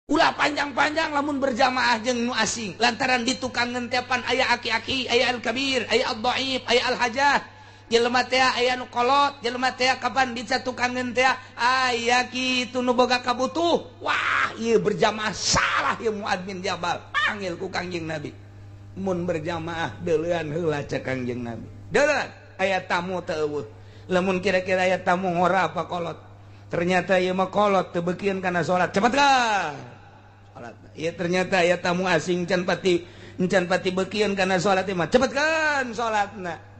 Ulah panjang-panjang lamun berjamaah jeung nu asing, lantaran di tukang ngentepan aya aki-aki, aya al-kabir, aya al-dhaif, aya al-hajah. Jelema teh aya nu kolot, jelema teh kapan bisa tukang teh aya kitu nu boga kabutuh. Wah, ieu berjamaah salah ieu Muad bin Jabal. Panggil ku Kangjeng Nabi. Mun berjamaah deuleuan heula cek Kangjeng Nabi. Deuleuan aya tamu teu eueuh. Lamun kira-kira aya tamu ngora apa kolot. Ternyata ieu mah kolot teu beukieun kana salat. Cepet ka. Salat. Ieu ternyata aya tamu asing can pati beukieun kana salat mah. Cepet kan salatna.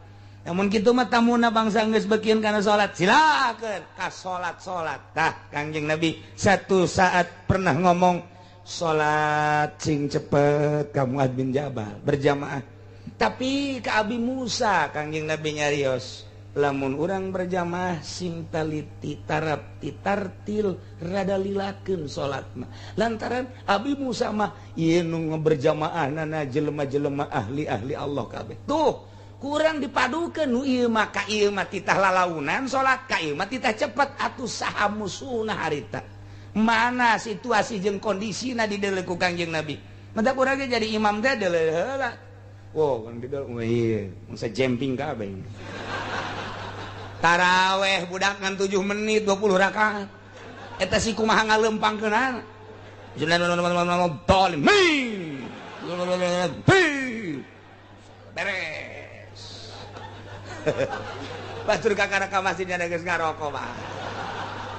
Namun kitu mah tamuna bangsa geus beukieun kana salat, silakeun ka salat-salat. Tah, Kangjeng Nabi satu saat pernah ngomong, "Salat sing cepet ka Muad bin Jabal berjamaah." Tapi ke Abi Musa Kangjeng Nabi nyarios, lamun urang berjamaah sing taliti, tarap titartil, rada lilakeun salatna. Lantaran Abi Musa mah ieu nu berjamaah nana jelema-jelema ahli-ahli Allah kabeh. Tuh, kurang dipadukan nu ieu mah ka ieu mah titah lalaunan salat, ka ieu mah titah cepet, atuh saha musuhna harita? Mana situasi jeung kondisina dideuleu ku Kangjeng Nabi. Mata urang ge jadi imam teh deuleu heula. Wow, kan dideuleu, ieu mangsa jemping kabeh. Taraweh budak ngan 7 menit 20 rakaat. Eta si kumaha ngalempangkeunana? Dolimin. Beres. Batur kakara ka masjid ada geus ngarokok mah.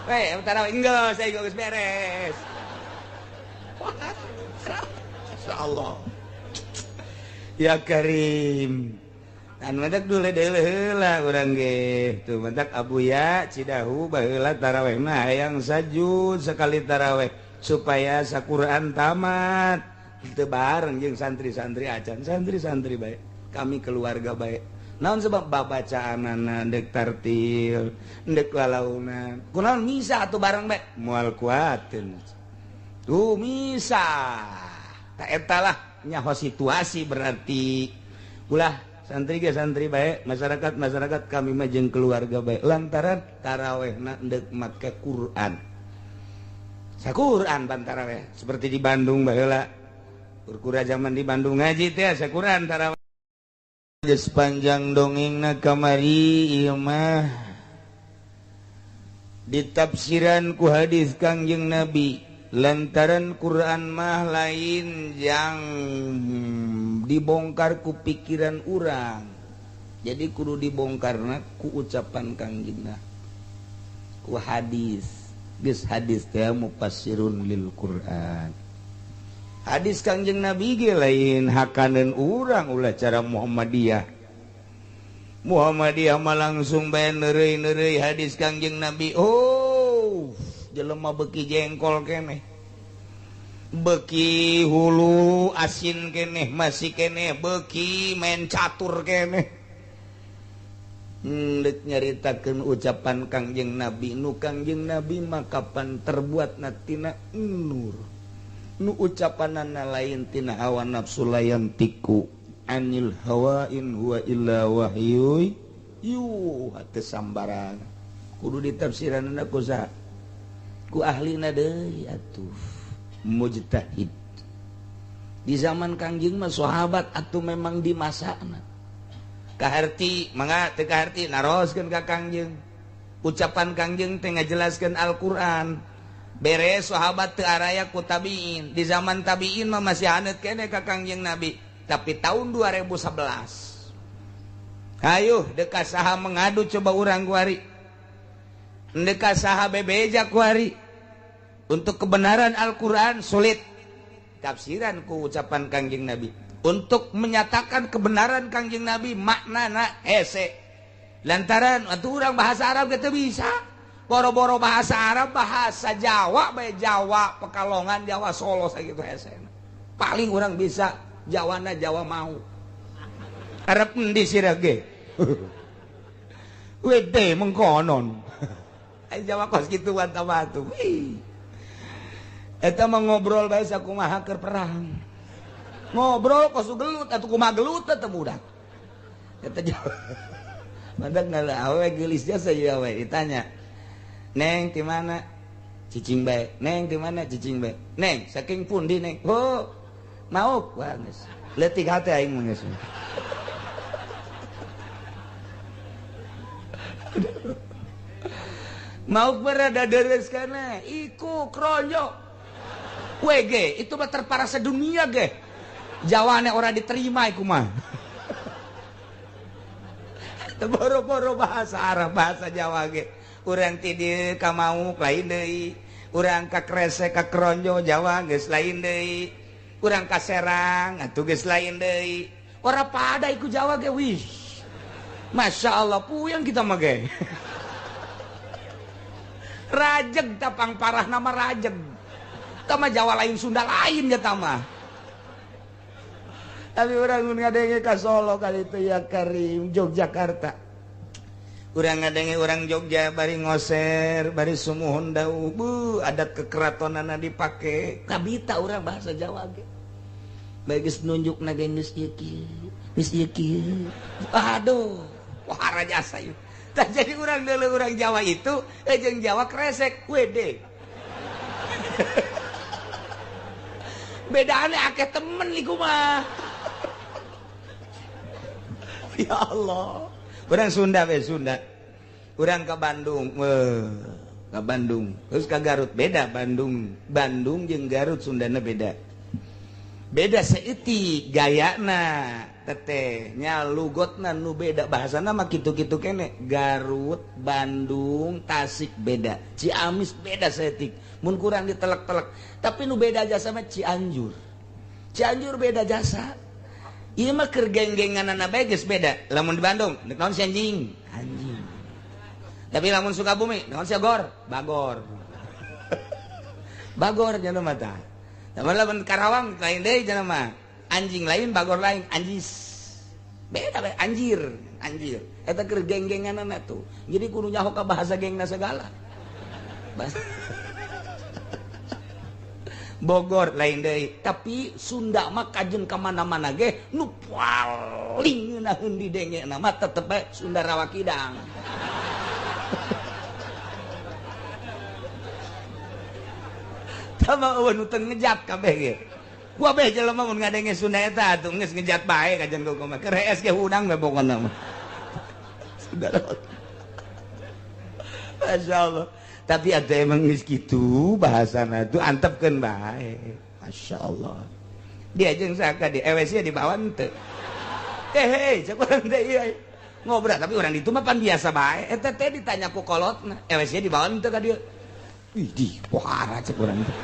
Weh, taraweh enggeus, saya geus beres. Insyaallah. Ya Karim. Dan matak dulu deuleu heula urang ge. Tuh matak Abuya Cidahu baheula taraweh mah hayang sajud sekali taraweh supaya saquran tamat. Teu bareng jeung santri-santri acan, santri-santri baik. Kami keluarga baik. Naon sebab babacaanana ndek tartil, ndek lalaunan. Kunaon misa atuh bareng bae? Moal kuateun. Tuh misa. Tak eta lah nyaho situasi berarti. Ulah santri ge santri bae, masyarakat masyarakat, kami mah jeung keluarga bae. Lantaran tarawehna ndek make Quran. Saquran ban taraweh seperti di Bandung baheula. Kurkura zaman di Bandung ngaji teh saquran taraweh. Sepanjang dongengna kamari ieu mah ditafsiran ku hadis Kangjeng Nabi, lantaran Quran mah lain yang dibongkar ku pikiran urang, jadi kudu dibongkarna ku ucapan Kangjeng, ku hadis. Geus hadis teh mufassirun lil Quran. Hadis Kangjeng Nabi ge lain hakaneun urang, ulah cara Muhammadiyah. Muhammadiyah mah langsung bae neureuy-neureuy hadis Kangjeng Nabi. Oh, jelema beuki jengkol keneh, beuki hulu asin keneh, masih keneh beuki main catur keneh. Ndek nyaritakeun ucapan Kangjeng Nabi, nu Kangjeng Nabi mah kapan terbuatna tina nur, nu ucapanana lain tina hawa nafsu. La yantiqu anil hawa in huwa illa wahyu yuha. Teu sambarangan, kudu ditafsiranna ku saha? Ku ahlina deui atuh, mujtahid. Di zaman Kangjeng mah sahabat atuh memang di masana kaharti, mangga teu kaharti naroskeun ka Kangjeng. Ucapan Kangjeng teh ngajelaskeun Al-Qur'an. Beres sahabat teu araya ku tabiin. Di zaman tabiin mah masih haneut keneh ka Kangjeng Nabi. Tapi tahun 2011, hayu deka saha mengadu coba urang kuari, deka saha bebeja kuari untuk kebenaran Al-Quran. Sulit tafsiran ku ucapan Kangjeng Nabi untuk menyatakan kebenaran Kangjeng Nabi, maknana hese, lantaran atuh urang bahasa Arab kita bisa boro-boro bahasa Arab, bahasa Jawa bae, Jawa Pekalongan, Jawa Solo sakitu hese. Paling urang bisa Jawana Jawa mau Arab endi sira ge wede mengkonon. Ai Jawa kos kitu tambah tuh. Eta mah ngobrol bae sakumaha keur perang, ngobrol kos gelut atuh, kumaha gelut teh budak eta Jawa. Mandak ngala awe geulis jasa ieu awe ditanya, "Neng, di mana?" Cicing bae. Neng di mana cicing bae? Neng saking pundi neng? Oh, mauk wah geus. Leutik hate aing mah geus. Mauk berada deres kana iku kronyo. WG itu mah terparah sedunia ge. Jawane ora diterima iku mah. Boro-boro bahasa Arab, bahasa Jawa ge. Urang ti dieu ka Mauk lain deui, urang ka Kresek ka Kronjo Jawa geus lain deui, urang ka Serang atuh geus lain deui. Ora pada iku Jawa ge wih. Masya Allah puyeng kita mah ge. Rajeg tapang parah nama rajeg. Tama Jawa lain Sunda lain ya tama. Tapi orang ngadenge ka Solo kali itu ya Karim Yogyakarta. Urang ngadenge orang Jogja bari ngoser, bari sumuhun dau, bu adat kekeratonana dipake. Kabita urang bahasa Jawa ge. Bae geus nunjukna ge geus ieu kieu, geus ieu kieu. Aduh, wah jasa ieu. Tah jadi urang deuleu urang Jawa itu jeung Jawa kresek WD. Bedane akeh temen iku mah. Ya Allah. Urang Sunda we Sunda. Urang ke Bandung, ke Bandung. Terus ke Garut beda Bandung. Bandung jeung Garut Sundana beda. Beda saeutik gayana teteh nya lugotna nu beda bahasana mah kitu-kitu kene. Garut, Bandung, Tasik beda. Ciamis beda saeutik. Mun kurang ditelek-telek. Tapi nu beda jasa mah Cianjur. Cianjur beda jasa. Ieu mah keur geng-genganana bae geus beda. Lamun di Bandung, deuk naon si anjing? Anjing. Tapi lamun Sukabumi, naon si agor? Bagor. Bagor nya mah tah. Lamun lamun Karawang lain deui nya mah. Anjing lain, bagor lain, anjis. Beda bae anjir, anjir. Eta keur geng-genganana tuh. Jadi kudu nyaho ka bahasa gengna segala. Bahasa Bogor lain deui, tapi Sunda mah kajen ka mana-mana ge nu paling ngeunaheun didengena mah tetep bae Sunda Rawa Kidang. Tama eueuh nu teu ngejat kabeh ge. Gua beh jelema mun ngadenge Sunda eta atuh geus ngejat bae kajen ku mah. Keur hees ge hudang we pokona mah. Sunda Rawa. Masyaallah. Tapi ada emang geus kitu bahasana tuh antepkeun bae. Masya Allah. Dia jeung saka di EWC dibawa henteu. Hei, cek urang teh ieu. Ngobrol tapi urang ditu mah pan biasa bae. Eta teh ditanya ku kolotna, EWC dibawa henteu ka dieu. Ih, di pohara cek urang teh.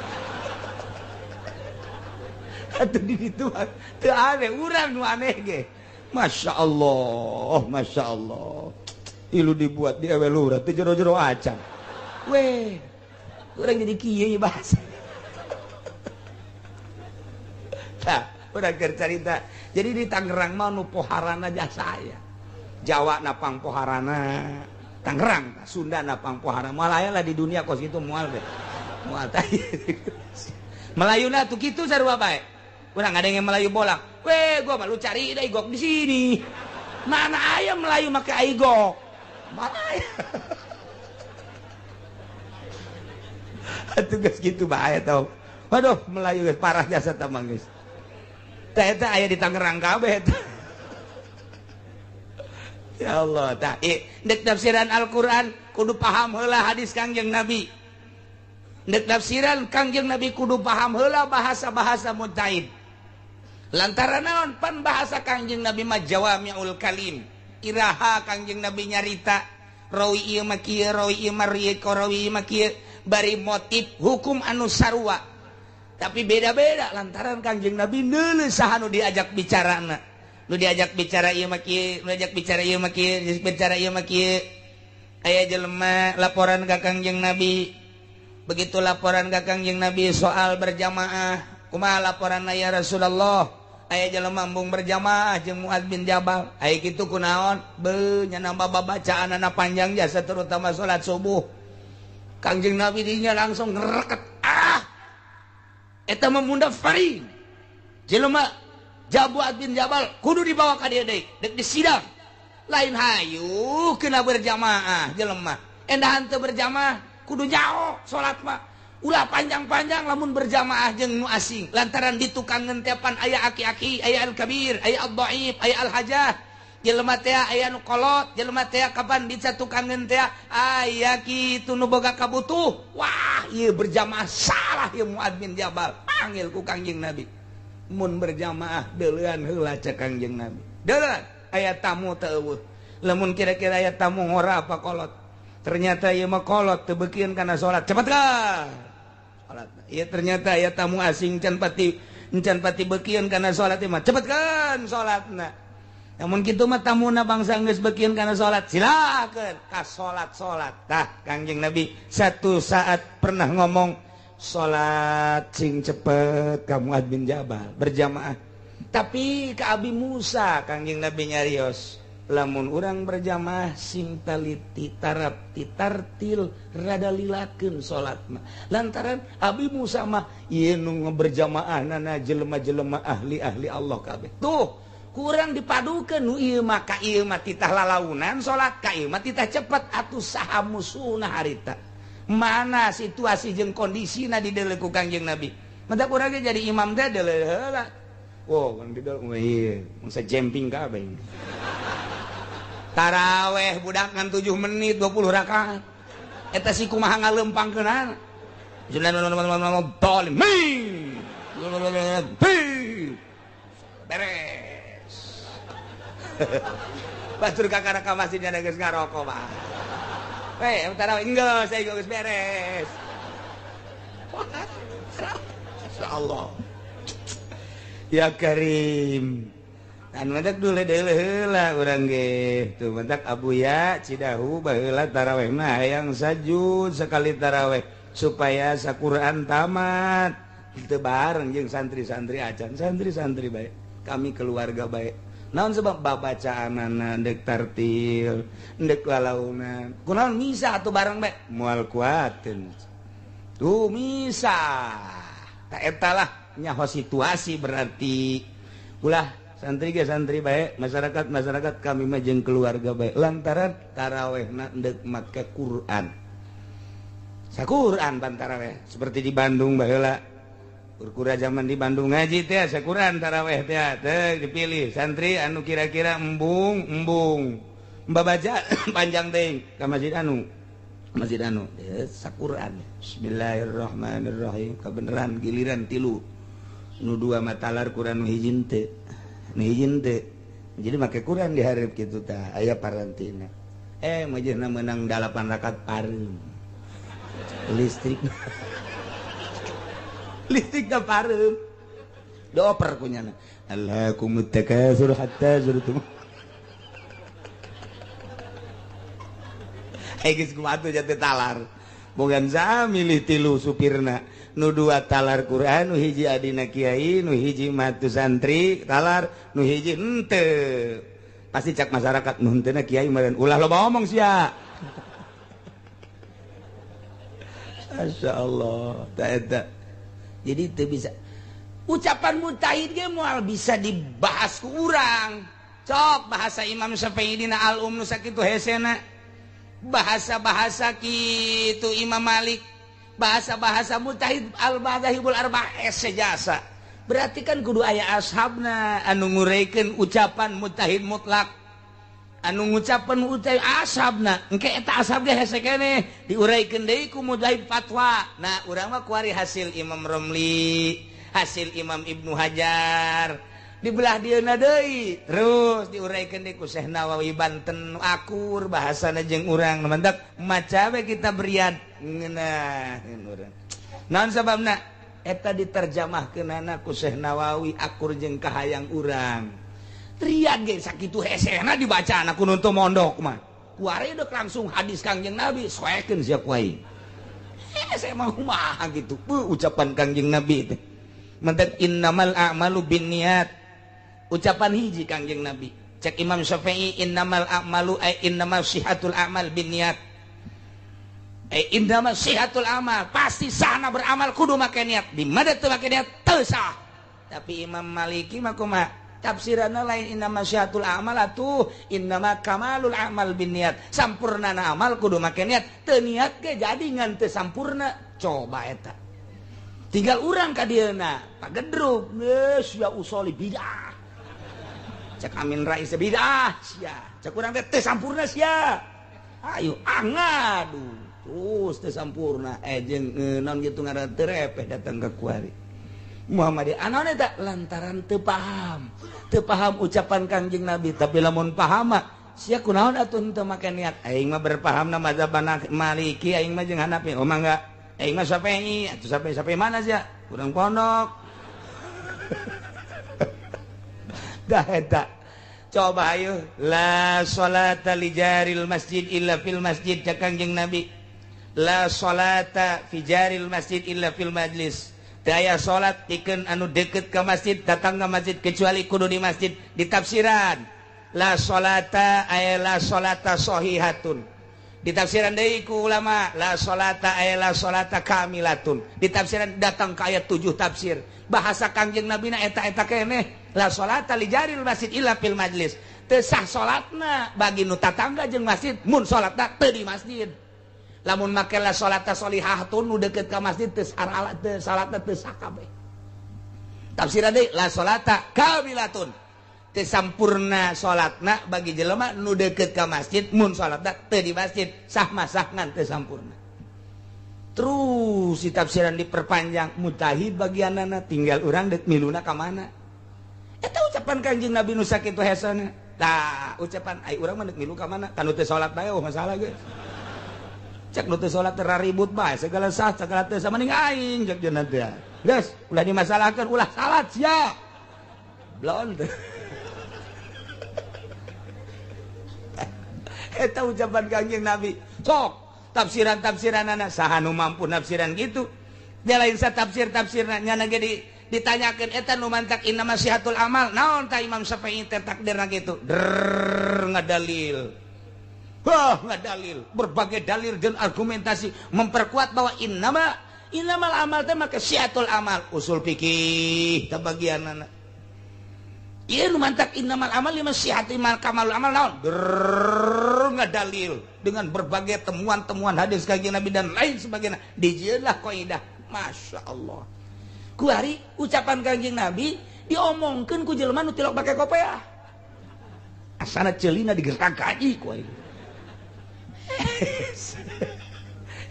Atuh di ditu mah teu aneh, urang nu aneh ge. Masya Allah, Masya Allah. Ilu dibuat di ewe lurah teu jero-jero acan. Weh, orang jadi kieu bahasa. Tah, urang keur carita. Jadi di Tangerang mah nu poharana jasa aya. Jawa na pangpoharana, Tangerang, Sunda na pangpoharana. Moal aya lah di dunia kos kitu moal deh. Moal tah. Melayuna tuh kitu sarua bae. Urang ada yang Melayu bolak. Weh, gua mah lu cari deh igok di sini. Mana aya Melayu make aigok? Mana aya? Atuh geus kitu bae tau. Waduh, Melayu geus parah jasa tah mah geus. Tah eta aya di Tangerang kabeh eta. Ya Allah, tah deuk tafsiran Al-Qur'an kudu paham heula hadis Kangjeng Nabi. Deuk tafsiran Kangjeng Nabi kudu paham heula bahasa-bahasa mujtahid. Lantaran naon pan bahasa Kangjeng Nabi mah jawami'ul kalim. Iraha Kangjeng Nabi nyarita rawi ieu mah kieu, rawi ieu mah rieu, rawi ieu mah kieu. Bari motif hukum anu sarua tapi beda-beda lantaran Kangjeng Nabi neuleuh saha nu diajak bicarana. Nu diajak bicara ieu mah kieu, nu diajak bicara ieu mah kieu, diajak bicara ieu mah kieu. Aya jelema laporan ka Kangjeng Nabi. Begitu laporan ka Kangjeng Nabi soal berjamaah, kumaha laporanna ya Rasulullah? Aya jelema embung berjamaah jeung Muadz bin Jabal. Aya kitu kunaon? Beuh nya nambah babacaanana panjang jasa terutama salat subuh. Kangjeng Nabi dinya langsung ngereket. Ah, eta mah mundafarin. Jelema Muadz bin Jabal kudu dibawa ka dieu deui, deuk disidang. Lain hayu kena berjamaah jelema. Endahan teu berjamaah kudu nyaho salat mah. Ulah panjang-panjang lamun berjamaah jeung nu asing lantaran di tukangeun teh pan aya aki-aki, aya al-kabir, aya ad-dhaif, aya al-hajah. Jelema teh aya nu kolot, jelema teh kapan di satukangeun teh aya kitu nu boga kabutuh. Wah, ieu berjamaah salah ieu Muad bin Jabal. Panggil ku Kangjeng Nabi. Mun berjamaah deulean heula cek Kangjeng Nabi. Deulean aya tamu teu eueuh. Lamun kira-kira aya tamu ngora apa kolot. Ternyata ieu mah kolot teu beukieun kana salat. Cepet ka. Ya ternyata ya tamu asing can pati bekieun kana salat mah cepet kan salatna. Namun kitu mah tamuna bangsa geus bekieun kana salat, silakeun ka salat-salat. Tah Kangjeng Nabi satu saat pernah ngomong salat sing cepet ka Muad bin Jabal berjamaah. Tapi ka Abi Musa Kangjeng Nabi nyarios, lamun urang berjamaah sing taliti tarap titartil rada lilakeun salatna. Lantaran Abi Musa mah ieu nu berjamaah nana jelema-jelema ahli-ahli Allah kabeh. Tuh, kurang dipadukeun nu ieu mah ka ieu mah titah lalaunan salat, ka ieu mah titah cepet atuh saha musuhna harita. Mana situasi jeung kondisina dideuleu ku Kangjeng Nabi. Mata urang ge jadi imam teh deuleu heula. Wow, kan dideuleu ieu, mangsa jemping kabeh. Taraweh budak ngan 7 menit 20 rakaat. Eta si kumaha ngalempangkeunana. Beres. Batur kakara ka masjid nya geus ngarokok mah. Weh, taraweh enggeus saya geus beres. Insyaallah. Ya Karim. Anu mantak dulu deuleu heula urang ge. Tuh mantak Abuya Cidahu baheula taraweh mah hayang sajud sekali taraweh supaya saquran tamat. Teu bareng jeung santri-santri acan, santri-santri bae. Kami keluarga bae. Naon sebab babacaanana deuk tartil, deuk lalaunan. Kunaon misa atuh bareng bae? Moal kuateun. Tuh misa. Ta eta lah nyaho situasi berarti. Ulah santri ge santri bae, masyarakat masyarakat kami mah jeung keluarga bae lantaran tarawehna deuk make Quran. Saquran ban taraweh seperti di Bandung baheula. Kurkura zaman di Bandung ngaji teh saquran taraweh teh teh dipilih santri anu kira-kira embung embung. Babaca panjang teuing ka masjid anu. Masjid anu saquran. Bismillahirrahmanirrahim. Kabeneran giliran tilu. Nu dua matalar Quran nu hiji teu. Jadi make Quran diharap gitu tah aya parantina. Majehna menang 8 rakaat pareum. Listrik. Listrik da pareum. Dioper kunyana. Alhaakumut takatsur hatta zurtum. Geus kumaha atuh jatuh talar. Bogan sa milih tilu supirna. Nu dua talar Quran, nu hiji adina kiai, nu hiji matu santri talar, nu hiji henteu. Pasti cak masyarakat nu henteuna kiai meureun ulah loba omong sia. Masyaallah, ta eta. Jadi teu bisa ucapan mutahid ge moal bisa dibahas ku urang. Cok bahasa Imam Syafi'i dina al-um nu sakitu hesena. Bahasa-bahasa kitu Imam Malik, bahasa-bahasa mutahid al-madzahibul arba'ah sejasa. Berarti kan kudu aya ashabna anu ngureukeun ucapan mutahid mutlak. Anu ngucapan ucap ashabna, engke eta ashab ge hese keneh diureukeun deui ku mutahid fatwa. Nah, urang mah kuari hasil Imam Romli, hasil Imam Ibnu Hajar. Dibelah dieuna deui terus diuraikan deui ku Syekh Nawawi Banten akur bahasana jeung urang mantak maca we kita berian ngeunaheun urang. Naon sababna eta diterjemahkeunana ku Syekh Nawawi akur jeung kahayang urang. Riad ge sakitu hesena dibacana ku nu teu mondok mah. Kuari deuk langsung hadis Kangjeng Nabi soekeun sia ku aing. Hese mah kumaha kitu ucapan Kangjeng Nabi teh. Mantak innamal a'malu binniyat. Ucapan hiji Kangjeng Nabi. Cek Imam Syafi'i innamal a'malu ay innamal sihatul a'mal binniyat. Ay innamal sihatul amal, pasti sahna beramal kudu make niat. Di mana teu make niat teu sah. Tapi Imam Maliki mah kumaha? Tafsiranna lain innamal sihatul amal atuh innama kamalul amal binniyat. Sampurnana amal kudu make niat. Teu niat ge jadi ngan teu sampurna. Coba eta. Tinggal urang ka dieuna, pagedruk, geus sia usoli bidah. Cek Amin Rais bidah sia. Cek urang teh teu sampurna sia. Ayo angadu. Terus teu sampurna jeung naon kitu ngaran teu repeh datang ka kuari. Muhammadiyah anaon eta lantaran teu paham. Teu paham ucapan Kangjeng Nabi, tapi lamun paham mah sia kunaon atuh henteu make niat. Aing mah berpahamna mazhab Maliki, aing mah jeung Hanafi. Oh mangga. Aing mah Syafi'i, atuh sampai mana sia? Urang pondok. Dah eta. Coba ayo la salata li jaril masjid illa fil masjid cek Kangjeng Nabi. La salata fi jaril masjid illa fil majlis. Daya salat pikeun anu deket ka masjid, datang ka masjid kecuali kudu di masjid ditafsiran. La salata ay la salata sahihatun. Ditafsiran deui ku ulama la salata ay la salata kamilatun. Ditafsiran datang ka ayat 7 tafsir. Bahasa Kangjeng Nabi na eta-eta keneh la salata li jaril masjid illa fil majlis. Teu sah salatna bagi nu tatangga jeung masjid mun salatna teu di masjid. Lamun make la salata sholihatun nu deket ka masjid teu salatna teu sah kabeh. Tafsiran deui la salata kamilatun. Teu sampurna salatna bagi jelema nu deket ka masjid mun salatna teu di masjid sah masah ngan teu sampurna. Terus si tafsiran diperpanjang mutahid bagianana tinggal urang deuk miluna ka mana. Eta ucapan Kangjeng Nabi nu sakitu hesana. Tah ucapan ai urang mah deuk milu ka mana kan nu teu salat bae oh masalah geus. Cek nu teu salat teh ribut bae segala sah segala teu sama ning aing cek jeung teh. Geus ulah dimasalahkeun ulah salat sia. Blon teh. Eta ucapan Kangjeng Nabi. Sok tafsiran-tafsiranana saha nu mampu nafsiran gitu. Dia lain sa tafsir-tafsirna nyana ge ditanyakeun eta nu mantak inna masihatul amal. Naon tah Imam Syafi'i teh takdirna kitu? Drrrr ngadalil. Wah, ngadalil. Berbagai dalil dan argumentasi memperkuat bahwa innamal amal teh maka sihatul amal. Usul fikih teh bagianana. Ieu nu mantak innamal amal lima sihati mal kamalul amal naon? Drrrr ngadalil dengan berbagai temuan-temuan hadis Kangjeng Nabi dan lain sebagainya. Dijieunlah kaidah. Masya Allah. Ku hari ucapan Kangjeng Nabi diomongkeun ku jelema nu tilok make kopeah. Asana ceulina digertak gaji ku aing.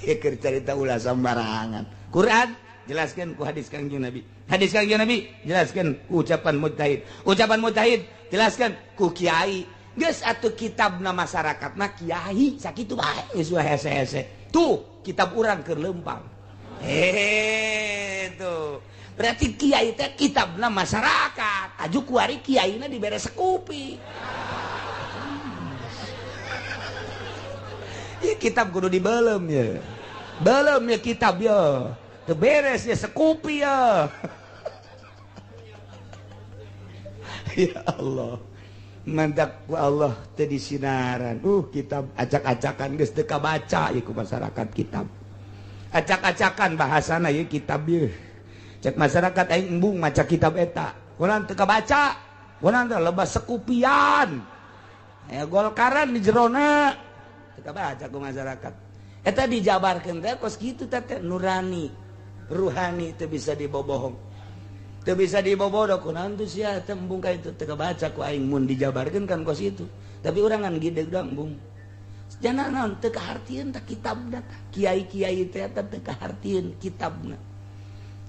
Ya keur carita ulah sambarangan. Quran jelaskan ku hadis Kangjeng Nabi. Hadis Kangjeng Nabi jelaskan ku ucapan mujtahid. Ucapan mujtahid jelaskan ku kiai. Geus atuh kitabna masyarakatna kiai sakitu bae geus ulah hese-hese. Tuh kitab urang keur leumpang. Tuh. Berarti kiai teh kitabna masyarakat. Aju kuari kiaina dibere sekupi. Ya kitab kudu dibelem ya. Belem ya kitab ya. Teu beres ya sekupi ya. Ya Allah. Mantak ku Allah teu disinaran. Kitab acak-acakan geus teu kabaca ieu ku masyarakat kitab. Acak-acakan bahasana ieu kitab ieu. Cek masyarakat aing embung maca kitab eta. Kunaon teu kabaca? Kunaon teh lebah sekupian. Aya golkaran di jerona. Teu kabaca ku masyarakat. Eta dijabarkeun teh kos kitu teh nurani, ruhani teu bisa dibobohong. Teu bisa dibobodo kunaon teh sia teh embung ka itu teu kabaca ku aing mun dijabarkeun kan kos kitu. Tapi urang ngan gideg da embung. Jana naon teu kahartieun tah kitabna tah. Kiai-kiai teh eta teu kahartieun kitabna.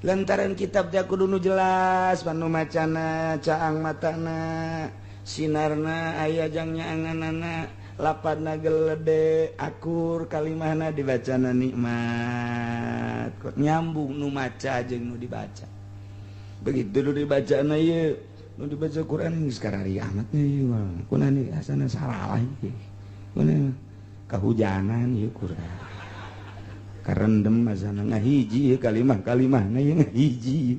Lantaran kitab teh kudu nu jelas panu macana, caang matana, sinarna aya jang nyaanganana, lapadna gelede, akur kalimahna dibacana nikmat. Nyambung nu maca jeung nu dibaca. Begitu nu dibacana ieu, nu dibaca Quran geus karari amat ieu mah. Kunaon ieu asana salah ieu. Kunaon kahujanan ieu Quran. Karendem asana ngahiji kalimah-kalimahna ieu ngahiji.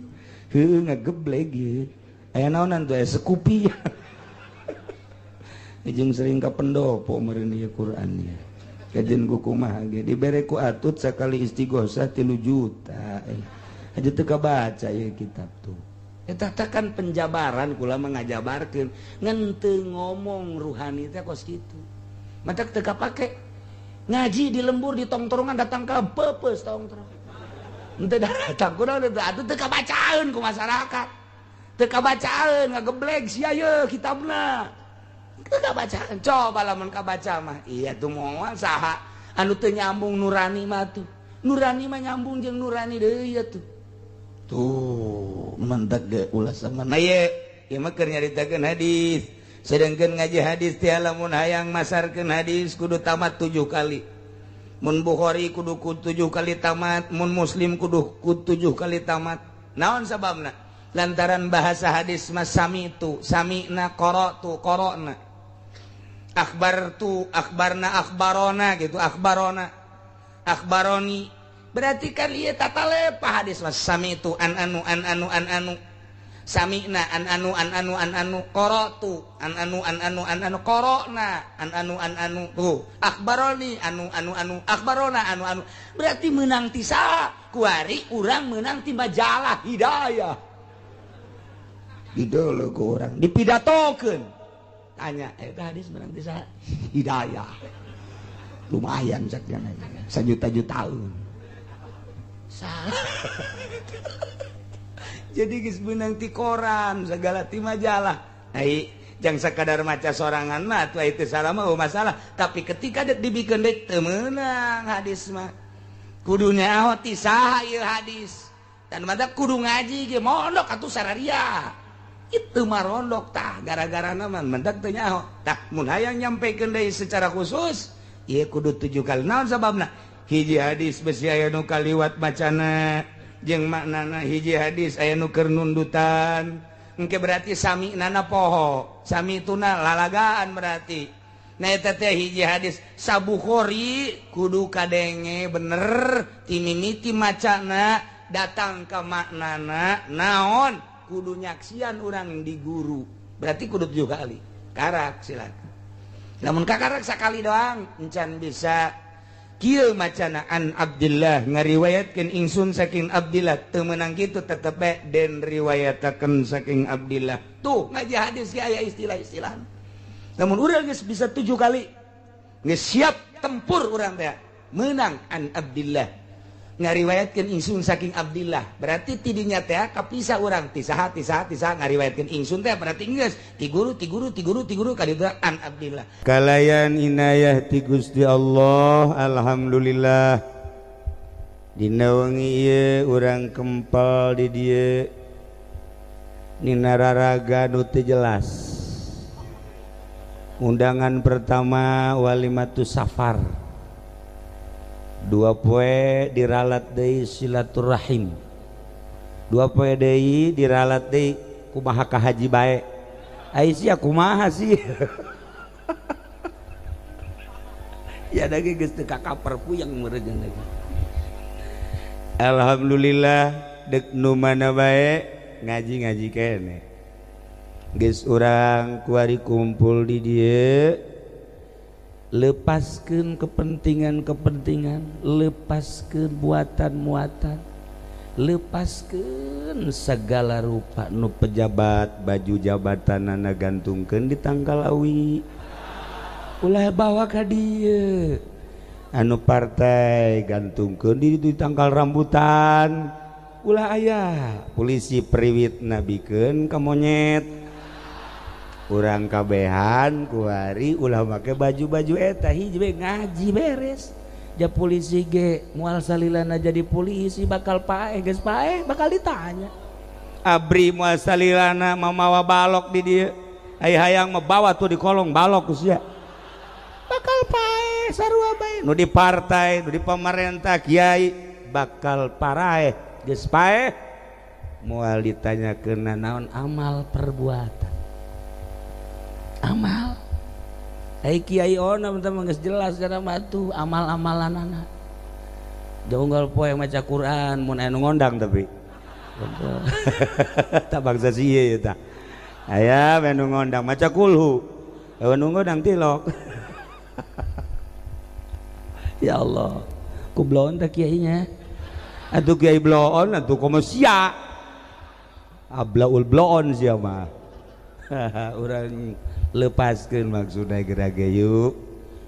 Heuh ngagebleg ieu. Aya naonan tuh aya sekupi. Jeung sering ka pendopo meureun ieu Quran ieu. Kajen ku kumaha ge dibere ku atut sakali istighosah 3 juta. Aja teu kabaca ieu kitab tuh. Eta teh kan penjabaran kula mah ngajabarkeun ngan teu ngomong ruhani teh kos kitu. Matak teu kapake. Ngaji di lembur di tongtrongan datang ke pepes tongtrong. Henteu datang kunaon teu atuh teu kabacaeun ku masyarakat. Teu kabacaeun ngageblek sia ye kitabna. Teu kabacaeun. Coba lamun kabaca mah iya tuh moal saha anu teu nyambung nurani mah tuh. Nurani mah nyambung jeung nurani deui ya tuh. Tuh mentak ge ulah sama. Nah ye, ieu mah keur nyaritakeun hadis. Sedangkan ngaji hadis teh lamun hayang masarkeun hadis kudu tamat 7 kali. Mun Bukhari kudu 7 kali tamat, mun Muslim kudu 7 kali tamat. Naon sababna? Lantaran bahasa hadis mas samitu, sami'na qara'tu, qara'na. Akhbartu, akhbarna, akhbarona gitu, akhbarona. Akhbaroni. Berarti kan ieu tata lepa hadis mas samitu an anu an anu an anu. Sami'na an anu an anu an anu qara'tu an anu an anu an anu qara'na an anu an anu tuh akhbaroni anu anu anu akhbarona anu anu berarti menang ti saha kuari urang menang ti majalah Hidayah didolo ku urang dipidatokeun tanya eta hadis menang ti saha Hidayah lumayan cak sajuta-jutaan salah. Jadi geus beunang ti koran segala ti majalah. Ai jang sakadar maca sorangan mah atuh itu salah mah masalah, tapi ketika dek dibikeun deui teu meunang hadis mah. Kudu nyaho ti saha ieu hadis. Dan mata kudu ngaji ge mondok atuh sararia. Itu mah rondok tah gara-garana mah mendak teu nyaho. Tah mun hayang nyampekeun deui secara khusus ieu kudu 7 kali. Naon sababna? Hiji hadis besi aya nu kaliwat macana jeung maknana, hiji hadis aya nu keur nundutan engke berarti sami nana poho sami tuna lalagaan berarti. Nah eta teh hiji hadis Sabukhori kudu kadenge bener ti mimiti macana datang ka maknana naon kudu nyaksian urang di guru berarti kudu 7 kali karak silakan. Lamun kakarak sakali doang encan bisa. Kieu macana an Abdillah ngariwayatkeun ingsun saking Abdillah teu meunang kitu tetep bae den riwayatakeun saking Abdillah. Tuh ngaji hadis ge aya istilah-istilah. Lamun urang geus bisa 7 kali geus siap tempur urang teh meunang an Abdillah ngariwayatkeun ingsun saking Abdillah berarti tidinya teh kapisah urang ti saha ti saha ti saha ngariwayatkeun ingsun teh berarti geus ti guru ti guru ti guru ti guru ka ditu an Abdillah. Kalayan inayah ti Gusti Allah, alhamdulillah dina wengi ieu urang kempel di dieu nina raraga nu teu jelas. Undangan pertama walimatus safar, 2 poe diralat deui silaturahim, 2 poe deui diralat deui kumaha ka haji bae. Ai sia kumaha sih? Ya da ge geus teu kakaper puyeng meureun lagi. Alhamdulillah dek nu mana bae ngaji-ngaji keneh. Geus urang kuari kumpul di dieu lepaskeun kepentingan-kepentingan, lepaskeun buatan-muatan, lepaskeun segala rupa nu pejabat baju jabatanana gantungkeun di tangkal awi. Ulah bawa ka dieu. Anu partai gantungkeun di tangkal rambutan. Ulah aya polisi priwit nabikeun ka monyet. Urang kabehan kuari ulah make baju-baju eta hiji we ngaji beres. Ja polisi ge moal salilana jadi polisi bakal paeh geus paeh bakal ditanya. Abri moal salilana mamawa balok di dieu. Ai hayang mah bawa tuh di kolong balok sia. Bakal paeh sarua bae. Nu di partai, nu di pemerintah kiai bakal paraeh geus paeh moal ditanyakeun naon amal perbuatan. Amal ai kiai ona mah geus jelas kana mah tuh amal-amalanana. Jonggal poe maca Quran mun aya nu ngondang tapi tak bangsa sieu ya tah. Aya nu ngondang maca kulhu, nu ngondang tilok. Ya Allah, ku bloon teh kiainya. Atuh kiai bloon atuh komo sia. Ablaul bloon sia mah. Urang lepaskeun maksudna geura ge yuk.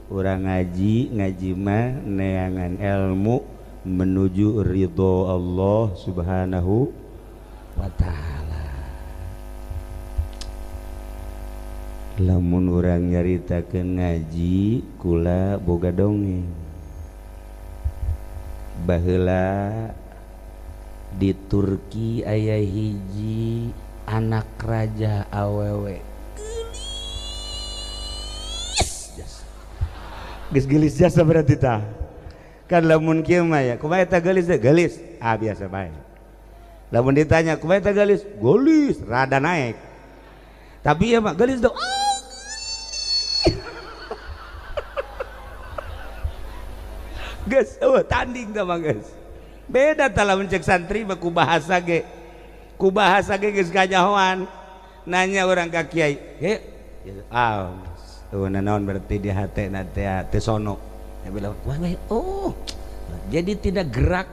Urang ngaji, ngaji mah neangan ilmu Menuju ridho Allah Subhanahu wa ta'ala. Lamun urang nyaritakeun ngaji kula boga dongeng. Baheula di Turki aya hiji anak raja awewe. Geulis jasa. Geus geulis jasa berarti tah. Kan lamun kieu mah ya, kumaha eta geulis teh? Geulis. Ah biasa bae. Lamun ditanya kumaha eta geulis? Geulis, rada naik. Tapi ya mah geulis dong. Geus eueuh tanding tah mah geus. Beda tah lamun cek santri mah ku bahasa ge. Ku bahasa ge geus kanyahoan. Nanya urang ka kiai, "He, ah, eueuh nanaon berarti di hatena teh teu sono." Dia bilang, "Wah, oh." Jadi tidak gerak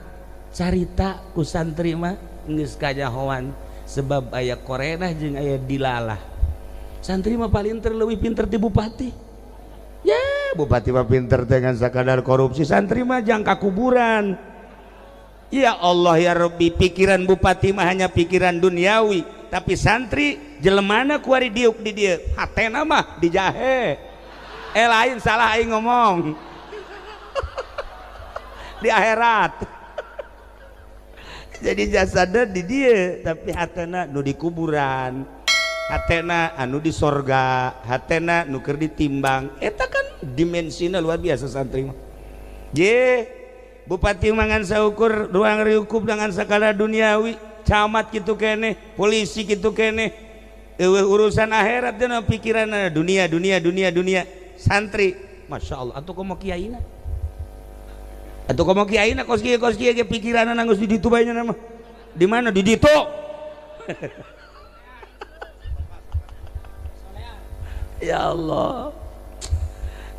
carita ku santri mah geus kanyahoan sebab aya korenah jeung aya dilalah. Santri mah paling leuwih pinter ti bupati. Ya, bupati mah pinter dengan sakadar korupsi, santri mah jangka kuburan. Ya Allah ya Rabbi, pikiran bupati mah hanya pikiran duniawi, tapi santri jelemana kuari diuk di dieu, hatena mah dijahe. Lain salah aing ngomong. Di akhirat. Jadi jasadna di dieu, tapi hatena nu di kuburan. Hatena anu di sorga, hatena nu keur ditimbang. Eta kan dimensina luar biasa santri mah. Je, bupati mangan saukur ruang riukup dengan sakala duniawi, camat kitu keneh, polisi kitu keneh. Eueuh urusan akhirat dina pikiranna dunia dunia dunia dunia. Santri, Masya Allah, atuh komo kiaina. Atuh komo kiaina kos kieu ge pikiranna geus di ditu bae nya mah. Di mana di ditu? Ya Allah.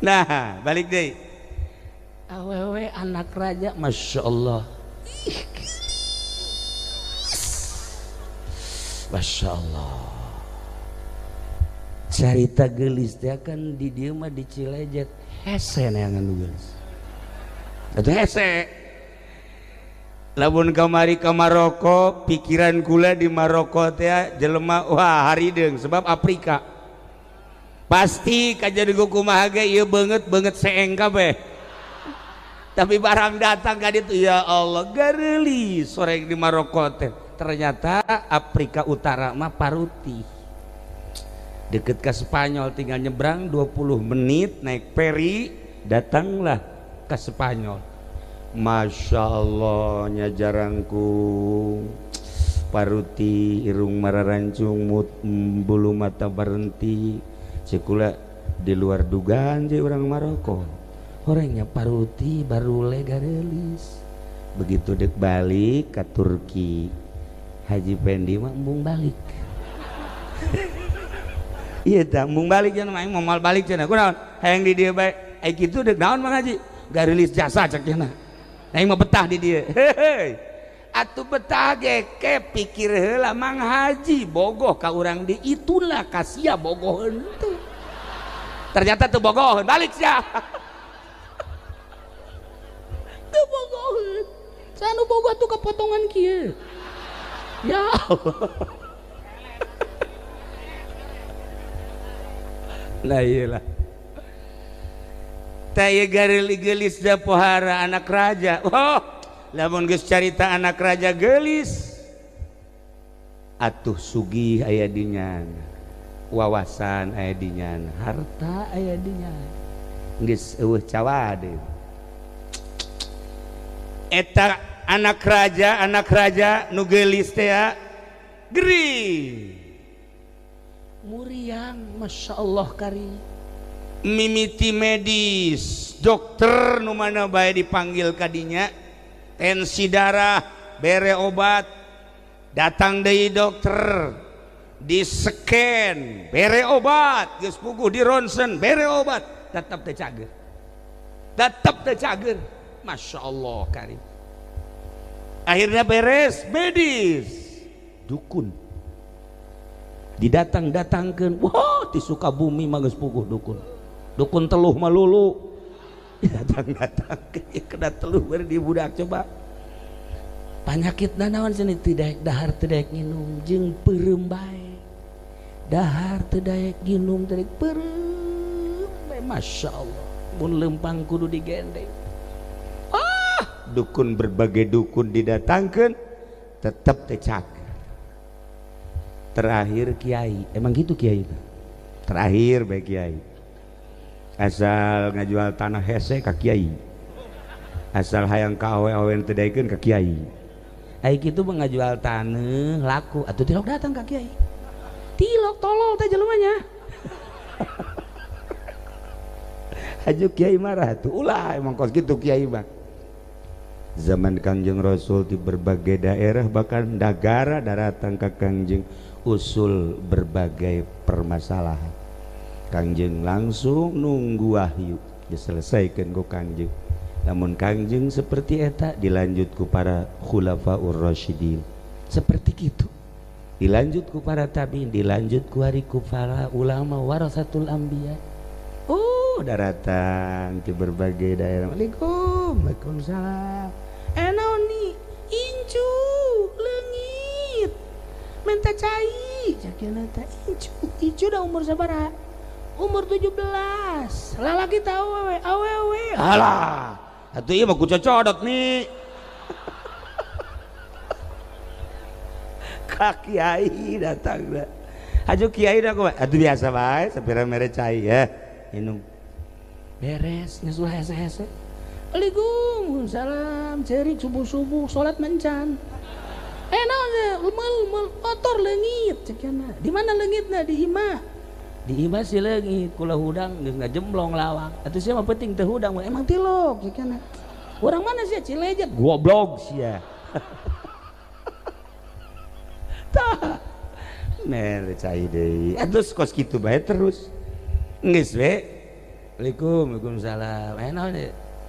Nah, balik deh. Awewe anak raja, Masya Allah. Masya Allah. Carita geulis teh kan di dieu mah di Cilejet hese neangan nu geulis. Atuh hese. Lamun kamari ka Maroko, pikiran kula di Maroko teh jelema wah harideung sebab Afrika. Pasti kajian kumaha ge ieu beungeut-beungeut seeng kabeh. Tapi barang datang ka ditu ya Allah gareulis sore di Maroko teh. Ternyata Afrika Utara mah paruti. Deket ke Spanyol tinggal nyebrang 20 menit naik peri datanglah ke Spanyol. Masya Allah nya jarangku paruti irung mararancung bulu mata berhenti. Sekula di luar dugaan je orang Maroko orangnya paruti barule garelis. Begitu dek balik ke Turki Haji Pendi mah embung balik. Iya tah embung balik cenah aing moal balik cenah kunaon hayang di dieu bae ai kitu dek naon Mang Haji garelis jasa cek cenah aing mah betah di dieu. Heuheuy atuh betah ge ke pikir heula Mang Haji bogoh ka urang di itulah kasia bogoh henteu. Ternyata teu bogoheun balik sia. Teu bogoheun. Sanu bogoh tuh kepotongan kieu. Ya Allah. Lah iyalah. Tah ieu geulis da pohara anak raja. Oh, lamun geus carita anak raja geulis atuh sugih aya dinya, wawasan aya dinya, harta aya dinya, geus eueuh cawade. Eta anak raja nu geulis teh gering muriang Masya Allah kari mimiti medis dokter nu mana bae dipanggil kadinya tensi darah bere obat datang deui dokter di scan bere obat geus puguh di ronsen bere obat tetap teu cager tetap teu cager Masya Allah karim. Akhirnya beres medis dukun didatang-datangkeun wah di Sukabumi mah geus puguh dukun dukun teluh malulu Datang-datang kena teluh bari di budak coba. Panyakitna naon cenah teu daek dahar teu daek nginum jeung peureum bae. Dahar teu daek nginum teu daek peureum bae, Masya Allah. Mun lempang kudu digendeng. Ah, dukun berbagai dukun didatangkeun tetep teu cager. Terakhir kiai, emang gitu kiai itu. Terakhir bae kiai. Asal ngajual tanah hese ka kiai. Asal hayang ka awe-awe teu daekeun ka kiai. Ai kitu mah ngajual tanah laku atuh tilok datang ka kiai. Tilok tolol teh jelemanya. Haju kiai marah tuh, ulah emang kos gitu kiai mah. Zaman Kangjeng Rasul di berbagai daerah bahkan negara datang ke Kangjeng usul berbagai permasalahan. Kangjeng langsung nunggu wahyu diselesaikan ku Kangjeng. Namun Kangjeng seperti eta dilanjut ku para khulafaur rasyidin. Seperti gitu. Dilanjut ku para tabiin, dilanjut ku hari ku para ulama warasatul anbiya. Oh, daratan di berbagai daerah. Waalaikum, waalaikumsalam. Naon nih? Incu, leungit. Minta cai, cakina teh incu. Incu dah umur sabaraha? Umur 17. Lalaki teh awewe, awewe. Alah, atuh ieu mah ku cocodot nih. Ka kiai datang dah. Haju kiai dah kumaha? Atuh biasa bae, sapira mere cai ya. Minum. Beres, geus ulah hese-hese. Waalaikumsalam, cerik subuh-subuh salat mencan. Naon teh? Mel motor leungit cekna. Di mana leungitna? Di imah. Di imah si leungit, kula hudang geus ngajemblong lawang. Atuh sia mah penting teu hudang, emang tilok cekna. Urang mana sia? Cilejet. Goblok sia. Tah. Mere cai deui. Atuh kos kitu bae terus. Geus we. Waalaikum, waalaikumsalam. Naon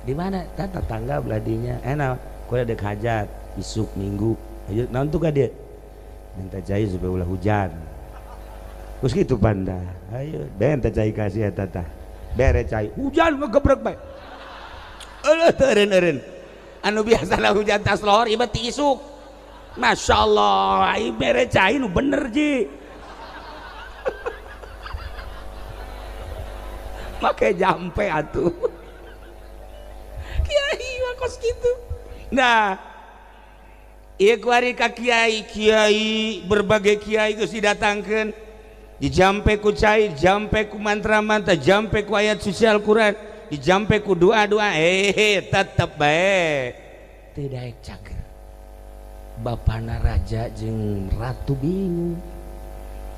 di mana? Tah tetangga beladinya. Naon? Kula dek hajat isuk minggu. Ayo naon tuh ka dieu? Minta cai supaya ulah hujan. Terus gitu panda. Ayo, ben teh cai kasih eta tah. Bere cai, hujan ngegebrek bae. Eueuh teu eureun-eureun. Anu biasana hujan tas lohor ieu ti isuk. Masya Allah, ai bere cai nu bener ji. Make jampe atuh. Kiai mah kos kitu. Nah, ieu kuari ka kiai, kiai berbagai kiai geus didatangkeun. Dijampe ku cai, jampe ku mantra-mantra, jampe ku ayat suci Al-Qur'an, dijampe ku doa-doa, tetep bae teu daek cager. Bapana raja jeung ratu bingung.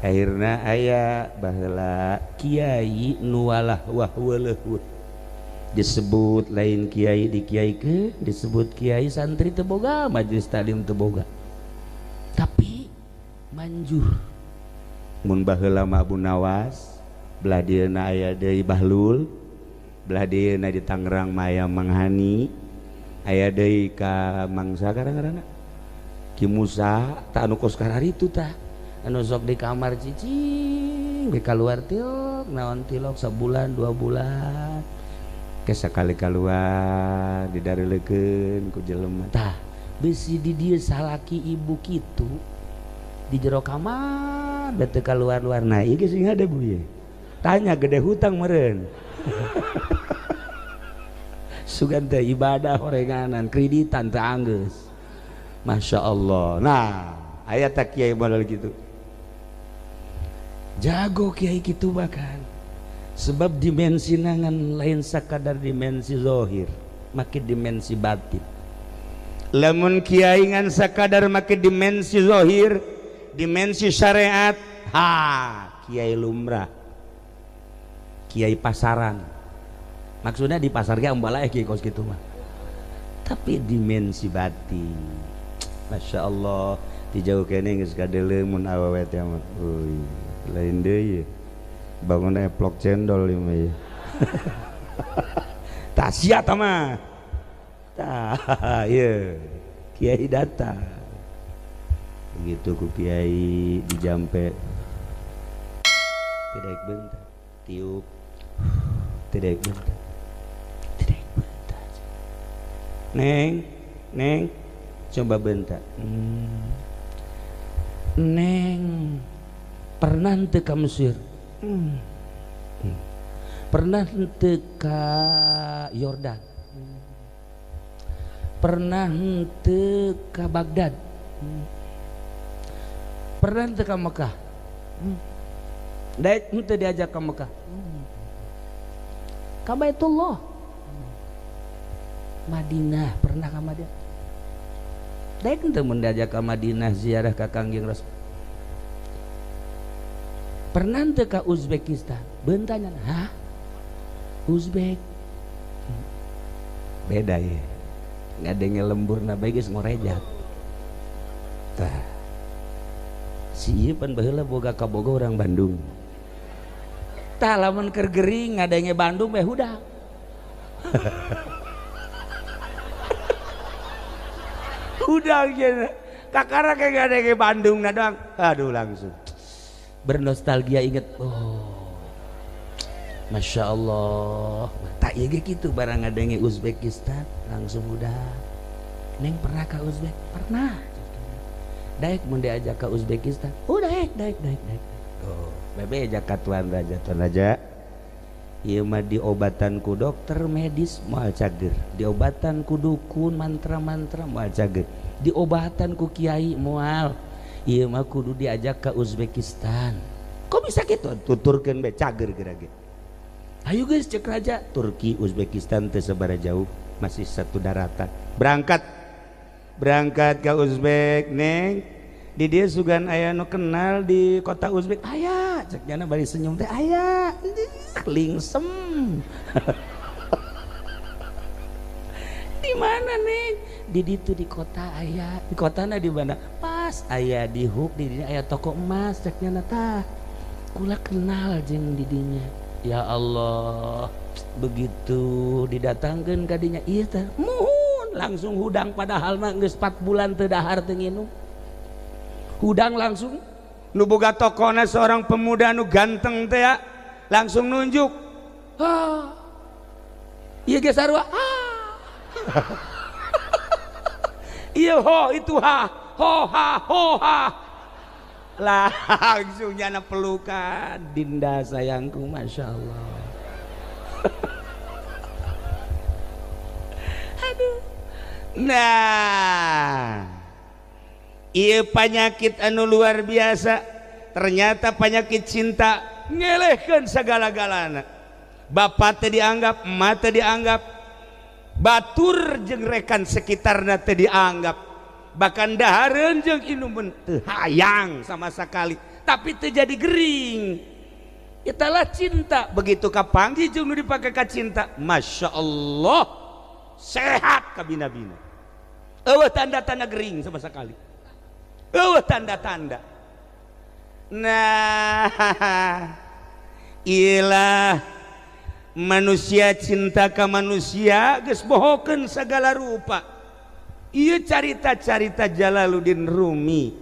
Akhirna aya baheula kiai nu walah wah weuleuh. Disebut lain kiai dikiaikeun, disebut kiai santri teu boga, majelis taklim teu boga. Tapi manjur. Mun baheula mah Abu Nawas, belah dieuna aya deui Bahlul, belah dieuna di Tangerang mah aya Mang Hani, aya deui ka Mangsa kadang-kadang Ki Musa, tah anu kos kararitu tah. Anu sok di kamar cicing, ge kaluar tilok, naon tilok sabulan 2 bulan. Ke sakali kaluar didareulekeun ku jelema. Tah, besi di dieu salaki ibu kitu di jero kamar da teu kaluar-luar. Nah, ieu geus sing hade bu ieu. Tanya gede hutang meureun. Sugan teh ibadah horenganan, kreditan teu anggeus. Masya Allah. Nah, aya tah kiai model gitu. Jago kiai kitu bahkan. Sebab dimensi nangan lain sakadar dimensi zahir, make dimensi batin. Lamun kiai ngan sakadar make dimensi zahir, dimensi syariat, ha, kiai lumrah. Kiai pasaran. Maksudnya di pasar ge ambalae kiai kos kitu mah. Tapi dimensi batin. Masya Allah, ti jauh kene geus kadeuleu mun awewe teh mah. Euy, lain deui. Bangun eplok cendol ieu mah ieu. Tah sia tah mah. Tah ieu kiai datang. Begitu ku kiai dijampe. Tidak bentar, tiup. Tidak bentar. Tidak. Neng, neng, coba bentar. Neng, pernah henteu ka Mesir? Pernah henteu ka Yordan? Pernah henteu ka Baghdad? Pernah henteu ka Mekah? Daek henteu diajak ka Mekah? Ka Baitullah. Madinah pernah ka Madinah? Daek henteu mun diajak ka Madinah ziarah ka Kangjeng Rasul? Pernah henteu ka Uzbekistan? Beuntanya, hah? Uzbek. Beda ya. Ngadenge lemburna bae geus ngorejat. Tah. Si ieu pan baheula boga kaboga urang Bandung. Tah lamun keur gering ngadenge Bandung bae hudang. Hudang cenah. Kakara ke ngadenge Bandung na doang. Aduh langsung bernostalgia inget. Oh. Masya Allah, tak iya gitu barang ngadenge Uzbekistan langsung udah. Neng pernah ke Uzbek? Pernah. Daek mun diajak ke Uzbekistan? Oh daek, daek, daek, daek. Oh, bebe ajak ka tuan raja, tuan raja. Ieu mah diobatan ku dokter medis moal cager, diobatan ku dukun mantra-mantra moal cager, diobatan ku kiai moal. Ieu mah kudu diajak ke Uzbekistan. Kok bisa gitu? Tuturkeun be cager geura ge. Ayo guys cek raja, Turki Uzbekistan teu sabaraha jauh, masih satu daratan. Berangkat. Berangkat ke Uzbek, neng. Di dia sugan aya nu kenal di kota Uzbek. Aya, cek jana bari senyum teh aya. Lingsem. Di mana neng? Di ditu di kota aya. Di kotana di mana? Pas aya di huk di dinya aya toko emas cek jana tah. Kula kenal jeung di dinya. Ya Allah, begitu didatangkeun ka dinya ieu teh muhun langsung hudang padahal mah geus 4 bulan teu dahar teu nginum. Hudang langsung nu boga tokona seorang pemuda nu ganteng teh ya, langsung nunjuk. Ha. Ieu ge sarua. Ha. Ieu ho itu ha, ho ha ho ha. Langsung nyana pelukan Dinda sayangku, Masya Allah. Aduh. Nah, iya penyakit anu luar biasa. Ternyata penyakit cinta ngelehkeun segala-galana. Bapak teh dianggap, emak teh dianggap, batur jeung rekan sekitarna teh dianggap. Bahkan dahareun jeung inuman teu hayang sama sekali, tapi teu jadi gering. Italah cinta. Begitu kapanggih jeung nu dipake ka cinta, Masya Allah, sehat kabina-bina. Eueuh tanda-tanda gering sama sekali. Eueuh tanda-tanda. Nah, ilah manusia cinta ka manusia geus bohokeun segala rupa. Ieu carita-carita Jalaluddin Rumi.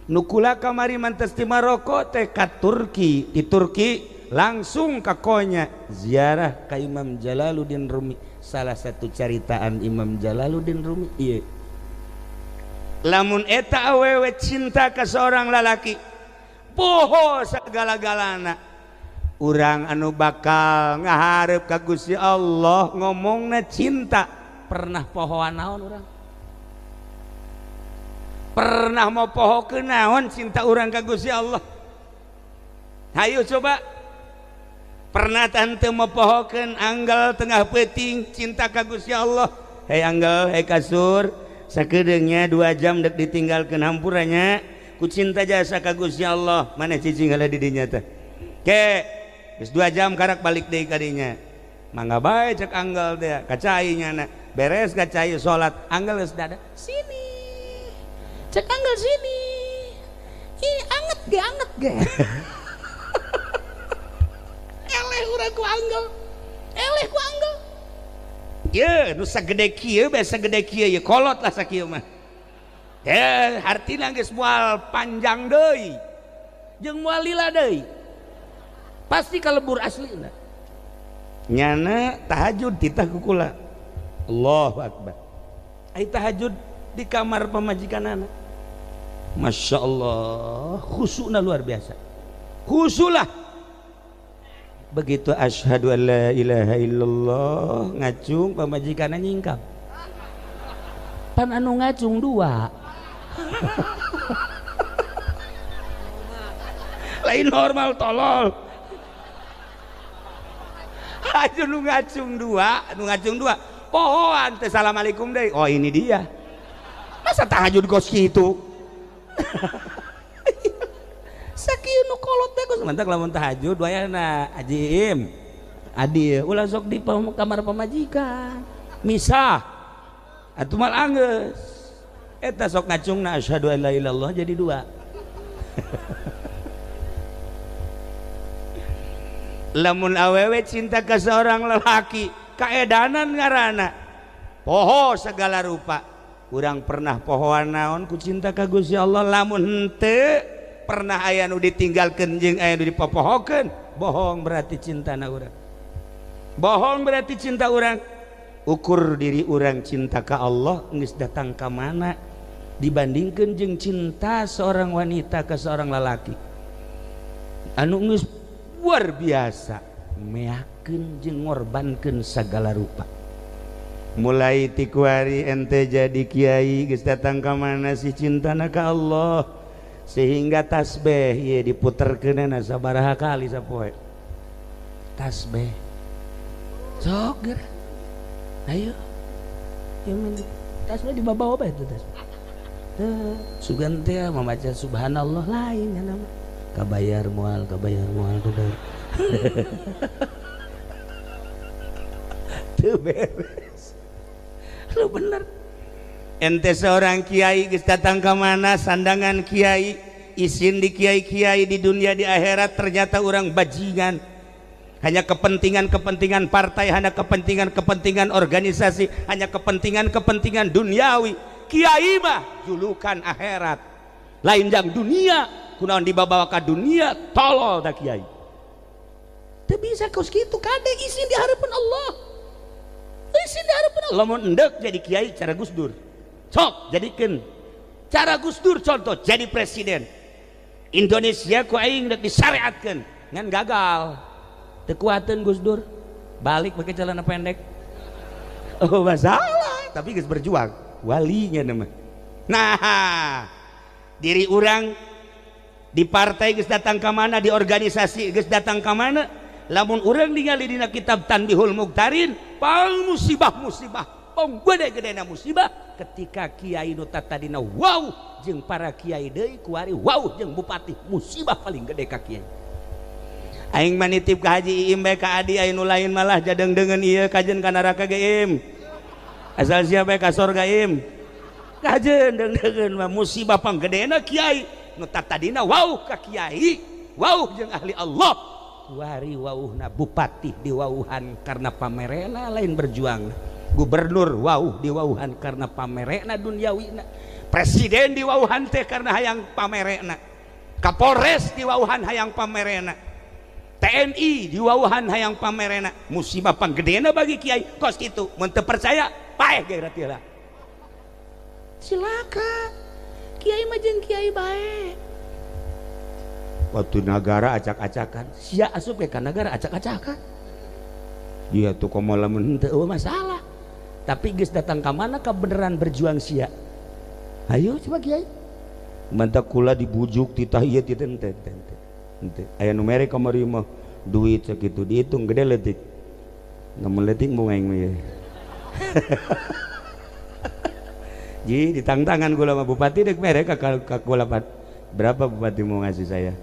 Nu kula kamari mantes ti Maroko teh ka Turki, di Turki langsung ka Konya ziarah ka Imam Jalaluddin Rumi. Salah satu caritaan Imam Jalaluddin Rumi ieu. Lamun eta awewe cinta ka seorang lalaki, poho segala-galana. Urang anu bakal ngahareup ka Gusti Allah ngomongna cinta, pernah pohoan naon urang? Pernah mau poho ke naon cinta urang ka Gusti Allah? Hayu coba. Pernah tante mau pohokeun anggal tengah peuting cinta ka Gusti Allah? Hei anggal, hei kasur, sakedeungnya 2 jam dek ditinggalkeun hampuranya ku cinta jasa ka Gusti Allah. Maneh cicing heula di dinya teh. Ke, geus 2 jam karak balik deui ka dinya. Mangga bae cek anggal teh, ka cai nyana. Beres ka cai salat, anggal geus dada. Sini. Cek anggal sini. Ih, anget ge, anget ge. Eleh urang ku anggal. Eleh ku anggal. Ye, nu sagede kieu bae sagede kieu ye kolot lah sakieu mah. Eh, hartina geus moal panjang deui. Jeung moal lila deui. Pasti kalebur aslina. Nyana tahajud titah ku kula. Allahu akbar. Ai tahajud di kamar pamajikanana. Masya Allah, khusyukna luar biasa. Khusyulah. Begitu asyhadu an la ilaha illallah ngacung pamajikanna nyingkap. Pan anu ngacung dua. Lain normal tolol. Aja nu ngacung dua, nu ngacung dua. Pohoan teh assalamualaikum deui. Oh ini dia. Masa tahajud kos kitu? Sakieu nu kolot teh kos mantak lamun tahajud wayahna Haji Im. Adi ulah sok di kamar pamajikan. Misah. Atuh mal anggeus. Eta sok ngacungna asyhadu an la ilaha illallah jadi dua. Lamun awewe cinta ke seorang lelaki, kaedanan ngaranna. Poho segala rupa. Urang pernah pohoan naon ku cinta ka Gusti Allah, lamun henteu pernah aya nu ditinggalkeun jeung aya nu dipopohokeun, bohong berarti cintana urang. Bohong berarti cinta urang. Ukur diri urang cinta ka Allah geus datang ka mana dibandingkeun jeung cinta seorang wanita ke seorang lelaki. Anu geus luar biasa meakeun jeung ngorbankeun sagala rupa. Mulai ti kuari ente jadi kiai geus datang ka mana si cintana ka Allah sehingga tasbih ieu diputerkeunana sabaraha kali sapoe. Tasbih. Sok geura. Ayo. Ieu mah tasbih dibawa bae tuh tasbih. Teu sugan teh membaca subhanallah lain nya mah. Kabayar moal, kabayar moal kabayar. Teu beres. Lu bener. Ente seorang kiai geus datang ka mana sandangan kiai, isin di kiai-kiai di dunia di akhirat ternyata orang bajingan. Hanya kepentingan-kepentingan partai, hanya kepentingan-kepentingan organisasi, hanya kepentingan-kepentingan duniawi. Kiai mah julukan akhirat. Lain jang dunia, kunaon dibawa ka dunia, tolol da kiai. Teu bisa kos kitu kade isin di harapan Allah. Isin di harapan Allah. Lamun endek jadi kiai cara Gus Dur. Sok jadikeun cara Gus Dur contoh jadi presiden. Indonesia ku aing dek disyariatkeun, ngan gagal. Teu kuateun Gus Dur, balik pakai celana pendek. Oh masalah, tapi geus berjuang, walinya nama. Nah, diri urang di partai geus datang ka mana, di organisasi geus datang ka mana, lamun urang ningali dina kitab Tanbihul Muqtarin, pang musibah-musibah, pang gede-gedena musibah ketika kiai nu tadina wow jeung para kiai deui kuari wow jeung bupati, musibah paling gede ka kiai. Aing mah nitip ka Haji Iim bae ka Adi, aing nu lain malah jadeng-dengeun ieu kajen ka neraka ge Im. Asal sia bae ka sorga Im. Kajen deung-deungeun mah musibah panggedena kiai nu tadina wow ka kiai, wow jeung ahli Allah. Kuari wauhna bupati diwauhan karena pamerena lain berjuang. Gubernur wauh diwauhan karena pamerena duniawina. Presiden diwauhan teh karena hayang pamerena. Kapolres diwauhan hayang pamerena. TNI diwauhan hayang pamerena. Musibah panggedena bagi kiai kos kitu. Mun teu percaya paeh ge lah. Cilaka. Kiai mah jeung kiai bae. Waktu nagara acak-acakan, sia asup ke nagara acak-acakan. Dia tuh komo lamun henteu eueuh masalah. Tapi geus datang ka mana ka beneran berjuang sia. Ayo coba kiai. Mantak kula dibujuk titah ieu titah henteu henteu. Henteu. Aya nu mere kamari mah duit sakitu dihitung gede leutik. Lamun leutik mau aing mah ieu. Ji ditangtangan kula mah bupati deuk mere ka kula berapa bupati mau ngasih saya?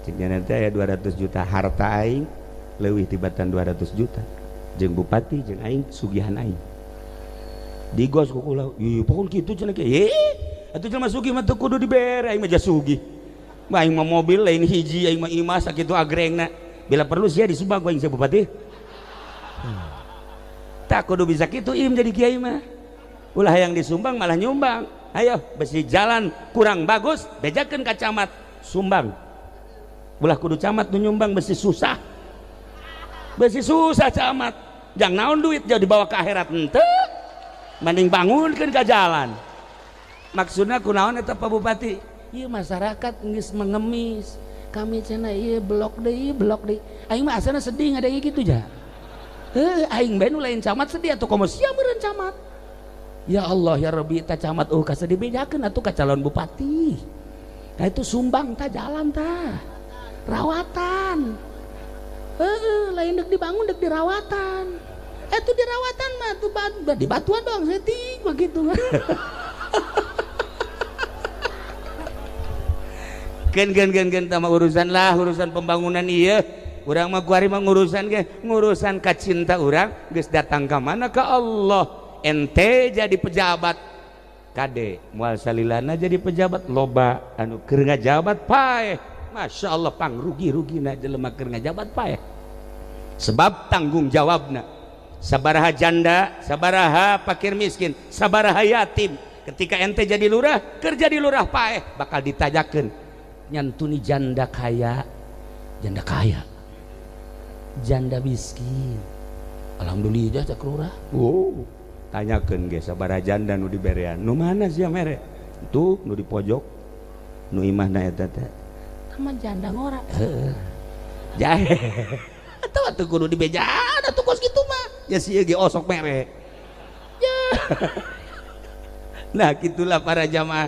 Ceknya nanti aya 200 juta harta aing leuwih tibatan 200 juta. Jeung bupati jeung aing sugihan aing. Digos ku kula, ieu pokon kitu cenah kieu. Atuh jelema sugih mah teu kudu dibere aing mah sugih. Mah aing mah mobil lain hiji aing mah imah sakitu agrengna. Bila perlu sia disumbang ku aing sia bupati. Tak kudu bisa kitu im jadi kiai mah. Ulah yang disumbang malah nyumbang. Ayo besi jalan kurang bagus bejakeun ka camat sumbang. Ulah kudu camat nu nyumbang besi susah. Besi susah camat. Jang naon duit jauh dibawa ke akhirat henteu. Mending bangunkeun ka jalan. Maksudna kunaon eta Pak Bupati? Ieu masyarakat geus mengemis. Kami cenah ieu blok deui, blok deui. Aing mah asana sedih ngadenge kitu ja. Heuh, aing bae nu lain camat sedih atuh komo sia meureun camat. Ya Allah ya Rabbi, ta camat eueuh ka sedih bejakeun atuh ka calon bupati. Nah itu sumbang ta jalan ta. Rawatan. Heuh, lain deuk dibangun deuk dirawatan. Itu dirawatan mah tuh di batuan doang setik begitu. Gen gen gen gen tama urusan lah urusan pembangunan iya. Urang mah kuari mah ngurusan ge ngurusan ka cinta urang geus datang ka mana ka Allah. Ente jadi pejabat kade moal salilana jadi pejabat loba anu keur ngajabat paeh. Masya Allah pangrugi-rugina jelema keur ngajabat paeh. Sebab tanggung jawabna sabaraha janda, sabaraha fakir miskin, sabaraha yatim. Ketika ente jadi lurah, kerja di lurah paeh bakal ditajakeun nyantuni janda kaya, janda kaya, janda miskin. Alhamdulillah cak lurah. Oh, tanyakeun ge sabaraha janda nu diberean. Nu mana sia mere? Tuh nu di pojok, nu imahna eta teh. Tama janda ngora. Heeh. Jahe. Atuh atuh kudu dibejaan atuh kos kitu mah. Ya sih ge osok mere. Ya. Nah, gitulah para jamaah.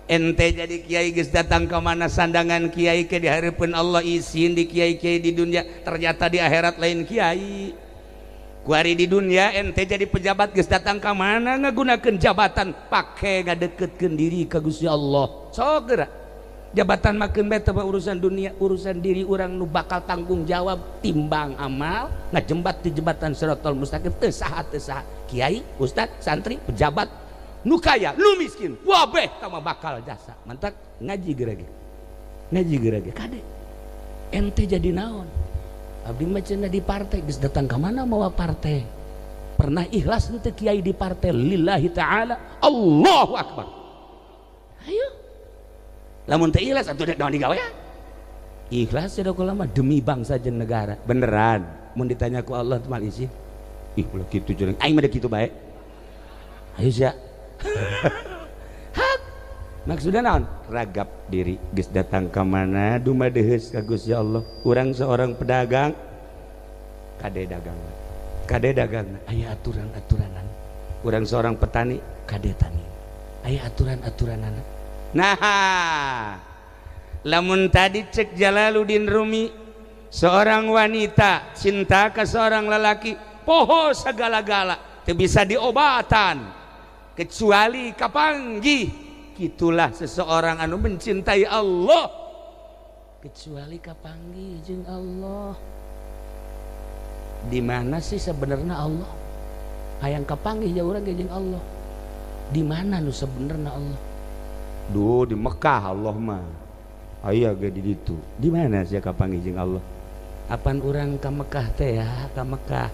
Ente jadi kiai geus datang ke mana sandangan kiai ke dihareupeun Allah isin di kiai-kiai di dunia, ternyata di akhirat lain kiai. Kuari di dunia ente jadi pejabat geus datang ka mana ngagunakeun jabatan pake ngadeketkeun diri ka Gusti Allah. Sok geura. Jabatan makeun bae teh urusan dunia, urusan diri urang nu bakal tanggung jawab timbang amal ngajembat di jembatan Siratal Mustaqim teu saha teu saha. Kiai, ustad, santri, pejabat nu kaya, nu miskin, wabeh tama bakal jasa. Mantak ngaji geura ge. Ngaji geura ge kade. Ente jadi naon? Abdi mah cenah di partai geus datang ka mana mawa partai. Pernah ikhlas henteu kiai di partai lillahi taala. Allahu akbar. Ayo. Lamun teu ikhlas atuh dek naon digawean? Ikhlas cenah kula mah demi bangsa jeung negara. Beneran mun ditanya ku Allah teh mal isi. Ih ulah kitu jeung aing mah kitu bae. Ayo sia. Hak. Maksudna naon? Ragap diri geus datang ka mana dumadeheus ka Gusti Allah. Urang seorang pedagang kade dagang. Kade dagang aya aturan-aturanan. Urang seorang petani kade tani. Aya aturan-aturanana. Nah, lamun tadi cek Jalaluddin Rumi, seorang wanita cinta ke seorang lelaki poho segala-gala teu bisa diobatan kecuali kapanggih. Gitulah seseorang anu mencintai Allah kecuali kapanggih jeung Allah. Di mana sih sebenarnya Allah? Hayang kapanggih ja urang ge jeung Allah. Di mana nu sebenarnya Allah? Duh, di Mekah Allah mah. Aya ge di ditu. Di mana sia kapanggih jeung Allah? Apan urang ka Mekah teh ya, ka Mekah.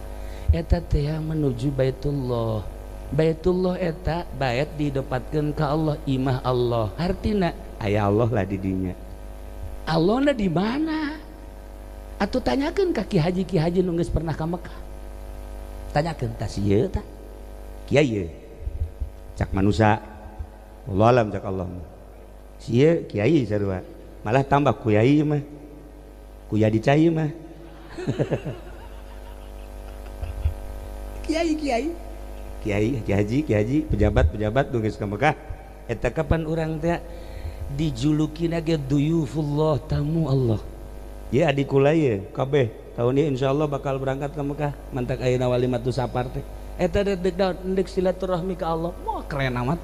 Eta teh menuju Baitullah. Baitullah eta bait didepatkeun ka Allah, imah Allah. Artina aya Allah lah di dinya. Allahna di mana? Atuh tanyakeun ka ki haji nu geus pernah ka Mekah. Tanyakeun tah sieu tah. Kiai ye. Cak manusa. Allah alam cak Allah. Sieu kiai sarua. Malah tambah kuyai mah. Kuya dicai mah. Kiai kiai. Kiai, kiai haji, kiai haji, pejabat-pejabat nu geus ka Mekah. Eta kapan urang teh dijulukina ge duyufullah, tamu Allah. Ya adik kula ye kabeh tahun ieu insyaallah bakal berangkat ke Mekah. Mantak ayeuna walimatu safar teh. Eta deuk deuk silaturahmi ka Allah. Wah keren amat.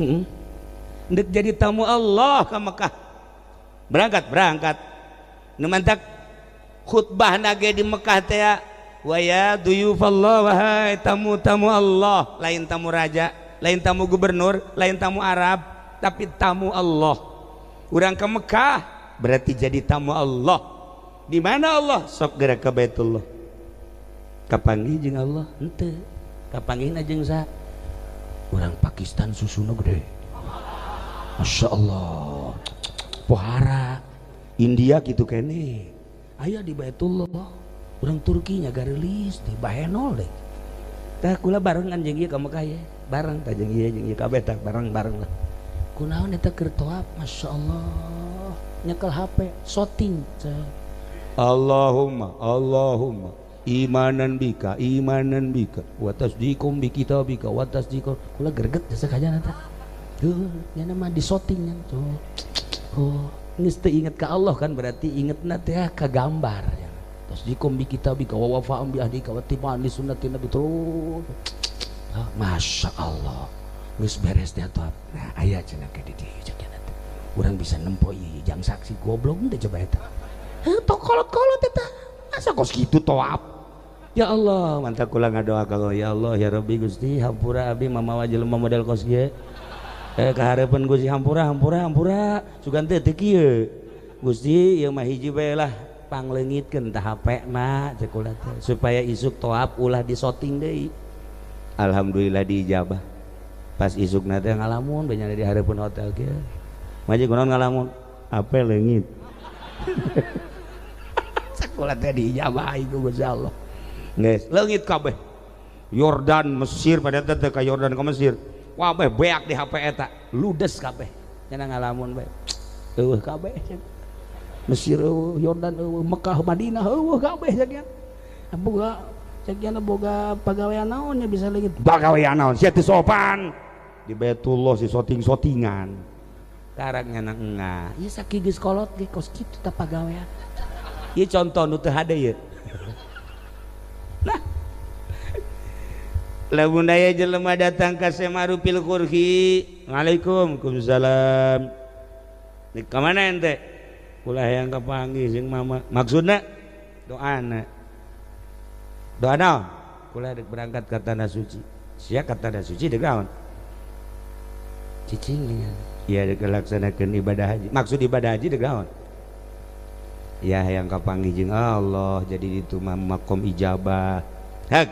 Heeh. Deuk jadi tamu Allah ke Mekah. Berangkat, berangkat. Nu mantak khutbahna ge di Mekah teh wa ya duyufallah, wahai tamu-tamu Allah, lain tamu raja, lain tamu gubernur, lain tamu Arab, tapi tamu Allah. Urang ke Mekah berarti jadi tamu Allah. Di mana Allah? Sok gerak ke Baitullah. Kapanggih jeung Allah? Henteu. Kapanggihna jeung saha? Urang Pakistan susuna gede. Masya Allah. Pohara. India gitu kene. Aya di Baitullah. Urang Turki nya garelis deh, bahenol deh. Tah kula barengan jeung ieu ka Mekah ye. Bareng tah jeung ieu jeung ieu kabeh tah bareng-bareng lah. Kunaon eta keur tawaf? Masyaallah. Nyekel HP, shooting. Allahumma Allahumma imanan bika wa tasdiqum bi kitabika wa tasdiqum. Kula greget jasa kajana tah. Heuh, nya mah di shooting nya tuh. Oh, geus teu inget ka Allah kan berarti ingetna teh ka gambar ya. Tasdiqum bi kitabika wa wafa'um bi ahdika wa tiba'an li sunnati nabi terus. Ah, Masya Allah. Geus beres teh atuh. Nah, aya cenah ke di dieu cek nya teh. Urang bisa nempo ieu jang saksi goblok teh coba eta. Heuh, tok kolot-kolot eta. Masa kos kitu tawaf? Ya Allah, mantap kula ngadoa ka Allah, ya Allah ya Rabbi Gusti hampura abdi mamawa jelema model kos kieu. Kahareupeun Gusti hampura hampura hampura sugan teh teu kieu. Gusti ieu mah hiji bae lah pangleungitkeun tah HP-na cek kula teh supaya isuk tawaf ulah disoting deui. Alhamdulillah diijabah. Pas isukna teh ngalamun bae di hareupeun hotel kieu. Maji kunaon ngalamun? HP leungit. Cek kula teh diijabah ku Gusti Allah. Geus leungit kabeh. Yordan Mesir pada teh ka Yordan ka Mesir. Wabeh beak di HP eta, ludes kabeh. Cenah ngalamun bae. Eueuh kabeh. Mesir eueuh, Yordan eueuh, Mekah, Madinah eueuh kabeh sakian. Boga sakian boga pagawean naon nya bisa leungit. Pagawean naon sia teu sopan. Di Baitullah si soting-sotingan. Karang nya engah. Ieu sakieu geus kolot ge kos kitu tah pagawean. Ieu contoh nu teu hade ieu. Nah, lamun aya jelema datang ka Semarupil Kurhi, Waalaikumsalam. Di ka mana ente? Kula hayang kapanggih jeung mama. Maksudna doana. Doa naon? Kula dek berangkat ka tanah suci. Sia ka tanah suci dek naon? Cicing nya. Iya dek laksanakeun ibadah haji. Maksud ibadah haji dek naon? Ya hayang kapanggih jeung Allah, jadi itu mah makom ijabah. Hek.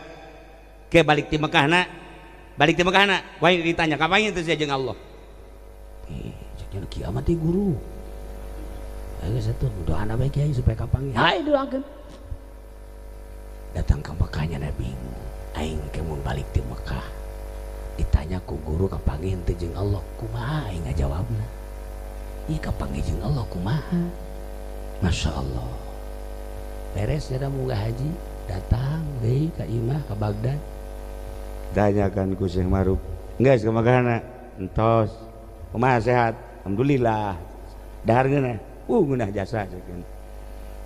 Ke balik ti Mekah na. Balik ti Mekah na. Wah ditanya kapan itu sia jeung Allah? Cek kiamat teh guru. Ayo satu doana bae kiai supaya kapanggih. Hai doakeun. Datang ke Mekahnya Nabi. Aing ke mun balik ti Mekah. Ditanya ku guru kapanggih henteu jeung Allah, kumaha aing ngajawabna? Ieu kapanggih jeung Allah kumaha? Masya Allah. Beres jada munggah haji, datang deui ka imah ka Baghdad. Tanyakan ku Syekh Maruf. Geus ka Mekahna? Entos. Kumaha sehat? Alhamdulillah. Dahar ngeunah? Ngeunah jasa cek.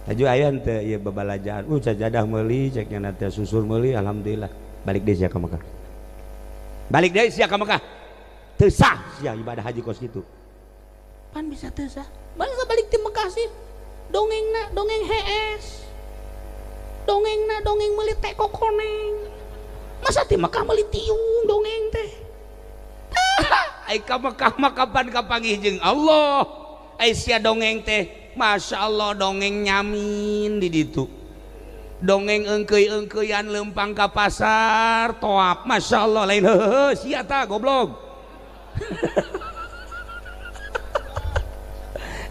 Laju aya henteu ieu babalajaan. Sajadah meuli cek nya teh susur meuli alhamdulillah. Balik deui sia ka Mekah. Balik deui sia ka Mekah. Teu sah sia ibadah haji kos kitu. Pan bisa teu sah. Balik ti Mekah sih. Dongengna dongeng HS. Dongengna dongeng meuli teko koneng. Masa ti Mekah meuli tiung dongeng teh. Ai ka Mekah mah kapan kapanggih jeung Allah. Ai sia dongeng teh, Masya Allah dongeng nyamin di ditu. Dongeng eungkeuy-eungkeuyan leumpang ka pasar toap. Masya Allah lain heuheuh sia tah goblok.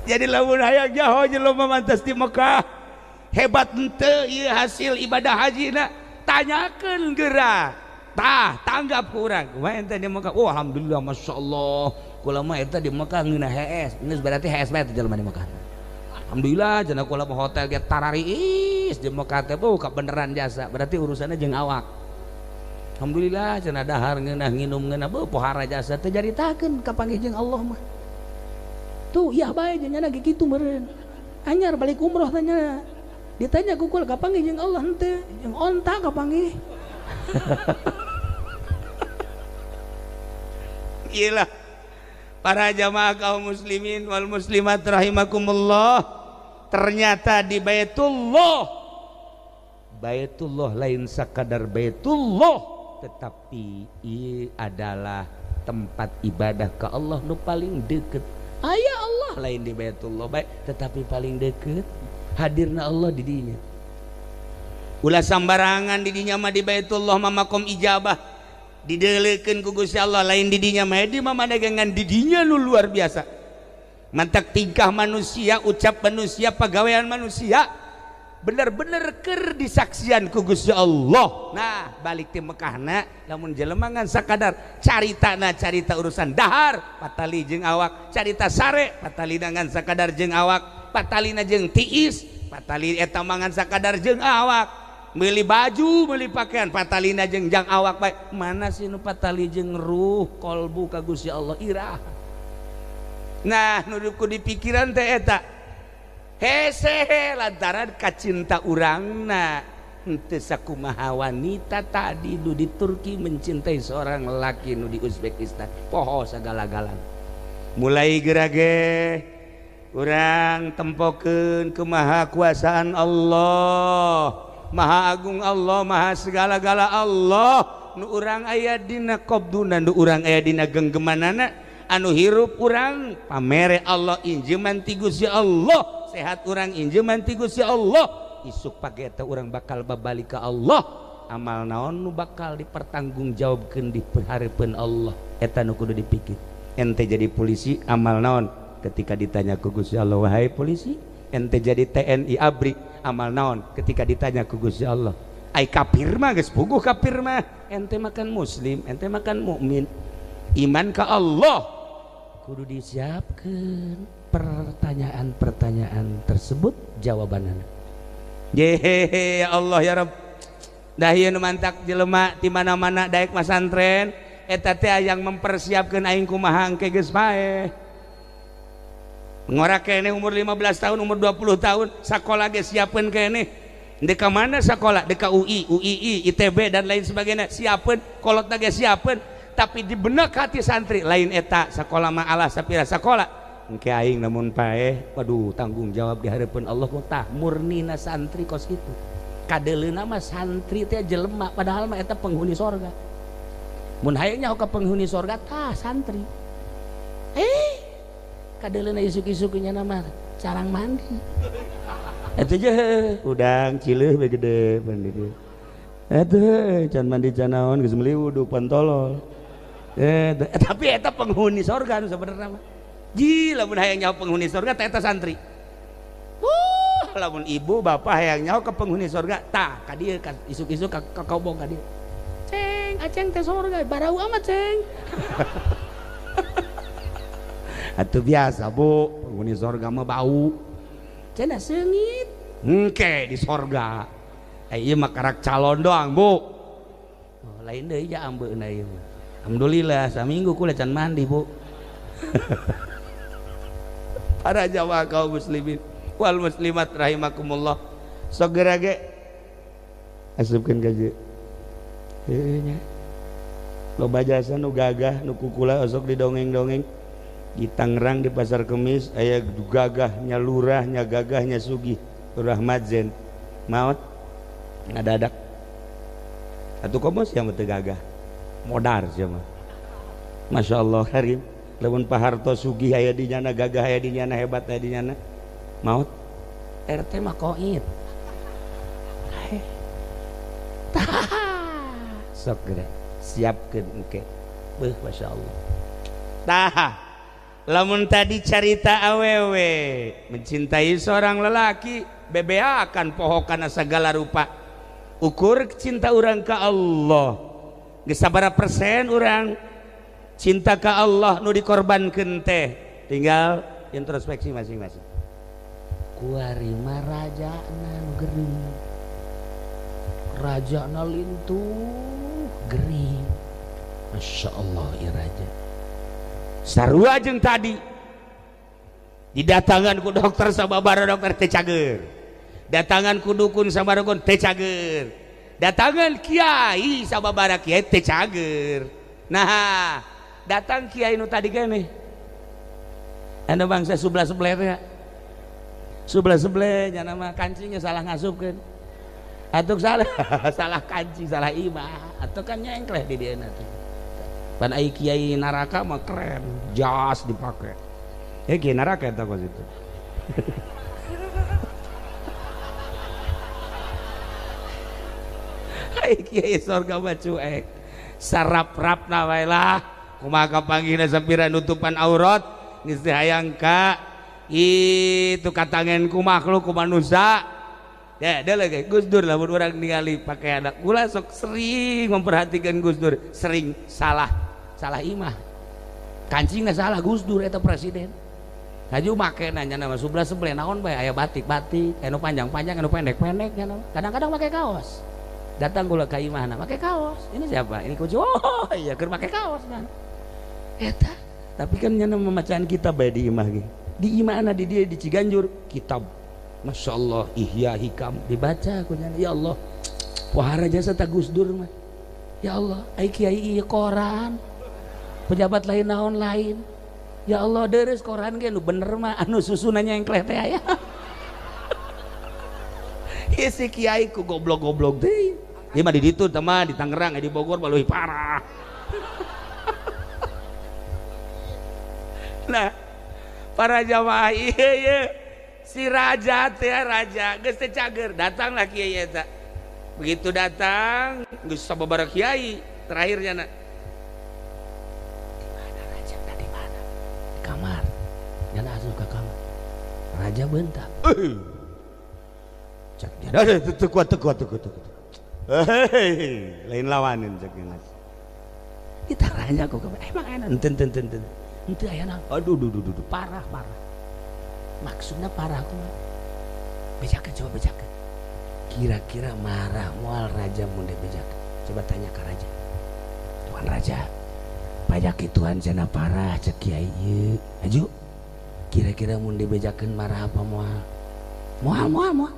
Jadi lamun hayang jaho jelema mantas di Mekah hebat henteu ieu hasil ibadah hajina tanyakeun geura tah tanggap ku urang kumaha ente di Mekah. Oh alhamdulillah masyaallah kula mah eta di Mekah ngeunah HS geus berarti HS bae teh jelema di Mekah. Alhamdulillah cenah kula mah hotel ge tarariis di Mekah teh buka beneran jasa berarti urusannya jeung awak. Alhamdulillah cenah dahar ngeunah nginum ngeunah beuh pohara jasa teh jaritakeun kapanggih jeung Allah mah. Tuh ya bae nya ge kitu meureun. Anyar balik umroh tanya. Ditanya ku kula kapanggih jeung Allah henteu, jeung onta kapanggih. Iyalah para jamaah kaum muslimin wal muslimat rahimakumullah, ternyata di Baitullah, Baitullah lain sakadar Baitullah, tetapi ia adalah tempat ibadah ke Allah nu paling deket. Aya Allah lain di Baitullah baik, tetapi paling deket hadirna Allah di dinya. Ulah sambarangan di dinya mah di Baitullah mah makom ijabah dideulekeun ku Gusti Allah lain di dinya mah di mah dagangan di dinya nu luar biasa. Mantak tingkah manusia, ucap manusia, pagawean manusia Bener-bener keur disaksian ku Gusti Allah. Nah, balik ti Mekahna lamun jelema ngan sakadar caritana carita urusan dahar patali jeung awak, carita sare patalina ngan sakadar jeung awak, patalina jeung tiis, patali eta mah ngan sakadar jeung awak, meuli baju, meuli pakaian patalina jeung jang awak bae. Mana sih nu patali jeung ruh kolbu ka Gusti Allah irah. Nah, nu ku dipikiran teh eta hese lantaran kacinta urangna henteu sakumaha wanita tadi nu di Turki mencintai seorang lelaki nu di Uzbekistan poho sagala-galana. Mulai gerage urang tempokeun kemahakuasaan Allah, Maha Agung Allah, Maha segala-gala Allah. Nu urang aya dina qabduna, nu urang aya dina genggemanana, anu hirup urang pamere Allah injeman ti Gusti Allah, sehat urang injeman ti Gusti Allah, isuk page eta urang bakal babalik ka Allah, amal naon nu bakal dipertanggungjawabkeun di hareupeun Allah, eta nu kudu dipikir. Ente jadi polisi amal naon ketika ditanya ku Gusti Allah, wahai polisi, ente jadi TNI ABRI amal naon ketika ditanya ku Gusti Allah. Ai kafir mah geus puguh kafir mah, ente makan muslim, ente makan mukmin, iman ka Allah kudu disiapkeun pertanyaan-pertanyaan tersebut jawabanana. Yehehe ya Allah ya Rabb. Dah ieu nu mantak jelema di mana-mana daek masantren eta teh yang mempersiapkeun aing kumaha engke geus paeh. Ngora keneh umur 15 tahun, umur 20 tahun sakola ge siapkeun keneh. Dek ka mana sakola? Dek ka UI, UII, ITB dan lain sebagainya siapkeun, kolotna ge siapkeun. Tapi di benak hati santri lain eta sakola mah alah sapira sakola engke aing lamun paeh waduh tanggung jawab di hareupeun Allah tah murnina santri kos kitu kadeleuna mah santri teh jelema padahal mah eta penghuni sorga mun hayang nyaho ka penghuni sorga tah santri kadeleuna isuk-isuk nya mah carang mandi eta je udang cileuh we gede mandi eta can mandi can naon geus meuli wudu pantolol. Tapi eta penghuni sorga nu sebenarnya mah. Ji lamun hayang nyaho penghuni sorga tah eta santri. Lamun ibu bapak hayang nyaho ke penghuni sorga tah ka dieu ka isuk-isuk ka kobong ka dieu. Ceng, aceng teh sorga barau amat ceng. Atuh biasa bu, penghuni sorga mah bau. Cenah seungit. Engke di sorga. Ieu mah karak calon doang bu. Oh, lain deui ja ambeuna ieu mah. Alhamdulillah saminggu kula can mandi bu. Para jamaah kaum muslimin wal muslimat rahimakumullah. Sok geura ge asupkeun ka dieu. Heueuh nya. Loba jasa nu gagah nu kukula osok didongeng-dongeng. Di Tangerang di Pasar Kemis aya gagahnya lurahnya gagahnya sugih, Lurah Madzen. Maot ngadadak. Atuh komo sia mah teu gagah. Modar sia mah. Masya Allah karim. Lamun Pak Harto sugih aya di nyana, gagah aya di nyana, hebat aya di nyana. Maot RT mah koit. Sok geura siapkeun engke. Beuh Masya Allah. Tah lamun tadi carita awewe mencintai seorang lelaki bebeakan poho kana segala rupa. Ukur cinta urang ka Allah. Geus sabaraha persen urang cinta ka Allah nu dikorbankeun teh, tinggal introspeksi masing-masing. Kuari mah rajana nu gering, rajana lintuh gering. Masya Allah ieu raja. Sarua jeung tadi didatangan ku dokter sababara dokter teh cager, datangan ku dukun sababara dukun teh cager, datangan kiai sababara kiai teh cager. Nah datang kiai nu tadi keneh anu bangsa sebelah-sebelah teh, sebelah-sebelah nya nama kancingnya salah ngasupkeun atuh salah salah kancing salah imah atuh kan nyengkleh di dieu teh. Pan ai kiai neraka mah keren, jas dipake. Ya kiai neraka eta kos itu. Ai kiai sorga mah cuek. Sarap-rapna wae lah. Kumaha kapanggihna sapira nutupan aurat geus teu hayang ka itu katangen ku makhluk ku manusia. Ya, ada lagi Gus Dur lamun urang ningali pakaian kula sok sering memperhatikan Gus Dur, sering salah salah imah. Kancingna salah Gus Dur eta presiden. Haju make nanya nama sebelah sebelah naon bae aya batik-batik, anu panjang-panjang, anu pendek-pendek nya. Kadang-kadang make kaos. Datang kula ka imahna make kaos. Ini siapa? Ini kunci. Oh, iya keur make kaos kan. Eta. Tapi kan nya memacaan kitab bae di imah ge. Di imahna di dieu di Ciganjur kitab. Masya Allah, Ihya Hikam dibaca ku nya. Ya Allah, wahara jasa ta Gus Dur mah. Ya Allah, ai kiai ieu koran. Pejabat lain naon lain. Ya Allah, deres koran ge nu bener mah anu susunannya yang kleh teh aya. Ieu si kiai ku goblok-goblok teh. Ieu mah di ditu teh mah di Tangerang, di Bogor mah leuwih parah. Nah, para jamaah ieu ieu si raja teh raja geus teh cager, datanglah kiai eta. Begitu datang geus sababaraha kiai, terakhirnya na. Di mana raja? Di mana? Di kamar. Nyana asup ka kamar. Raja bentak. Cak dia, teu kuat teu kuat teu kuat. Hei, lain lawanin cak dia. Ditaranya kok emang enak enten enten enten. Henteu aya naon? Aduh duh duh duh parah parah. Maksudnya parah kumaha? Bejakeun coba bejakeun. Kira-kira marah moal raja mun dibejakeun. Coba tanya ke raja. Tuan raja, pajak Tuhan cenah parah cek kiai ieu. Aju. Kira-kira mun dibejakeun marah apa moal? Moal moal moal.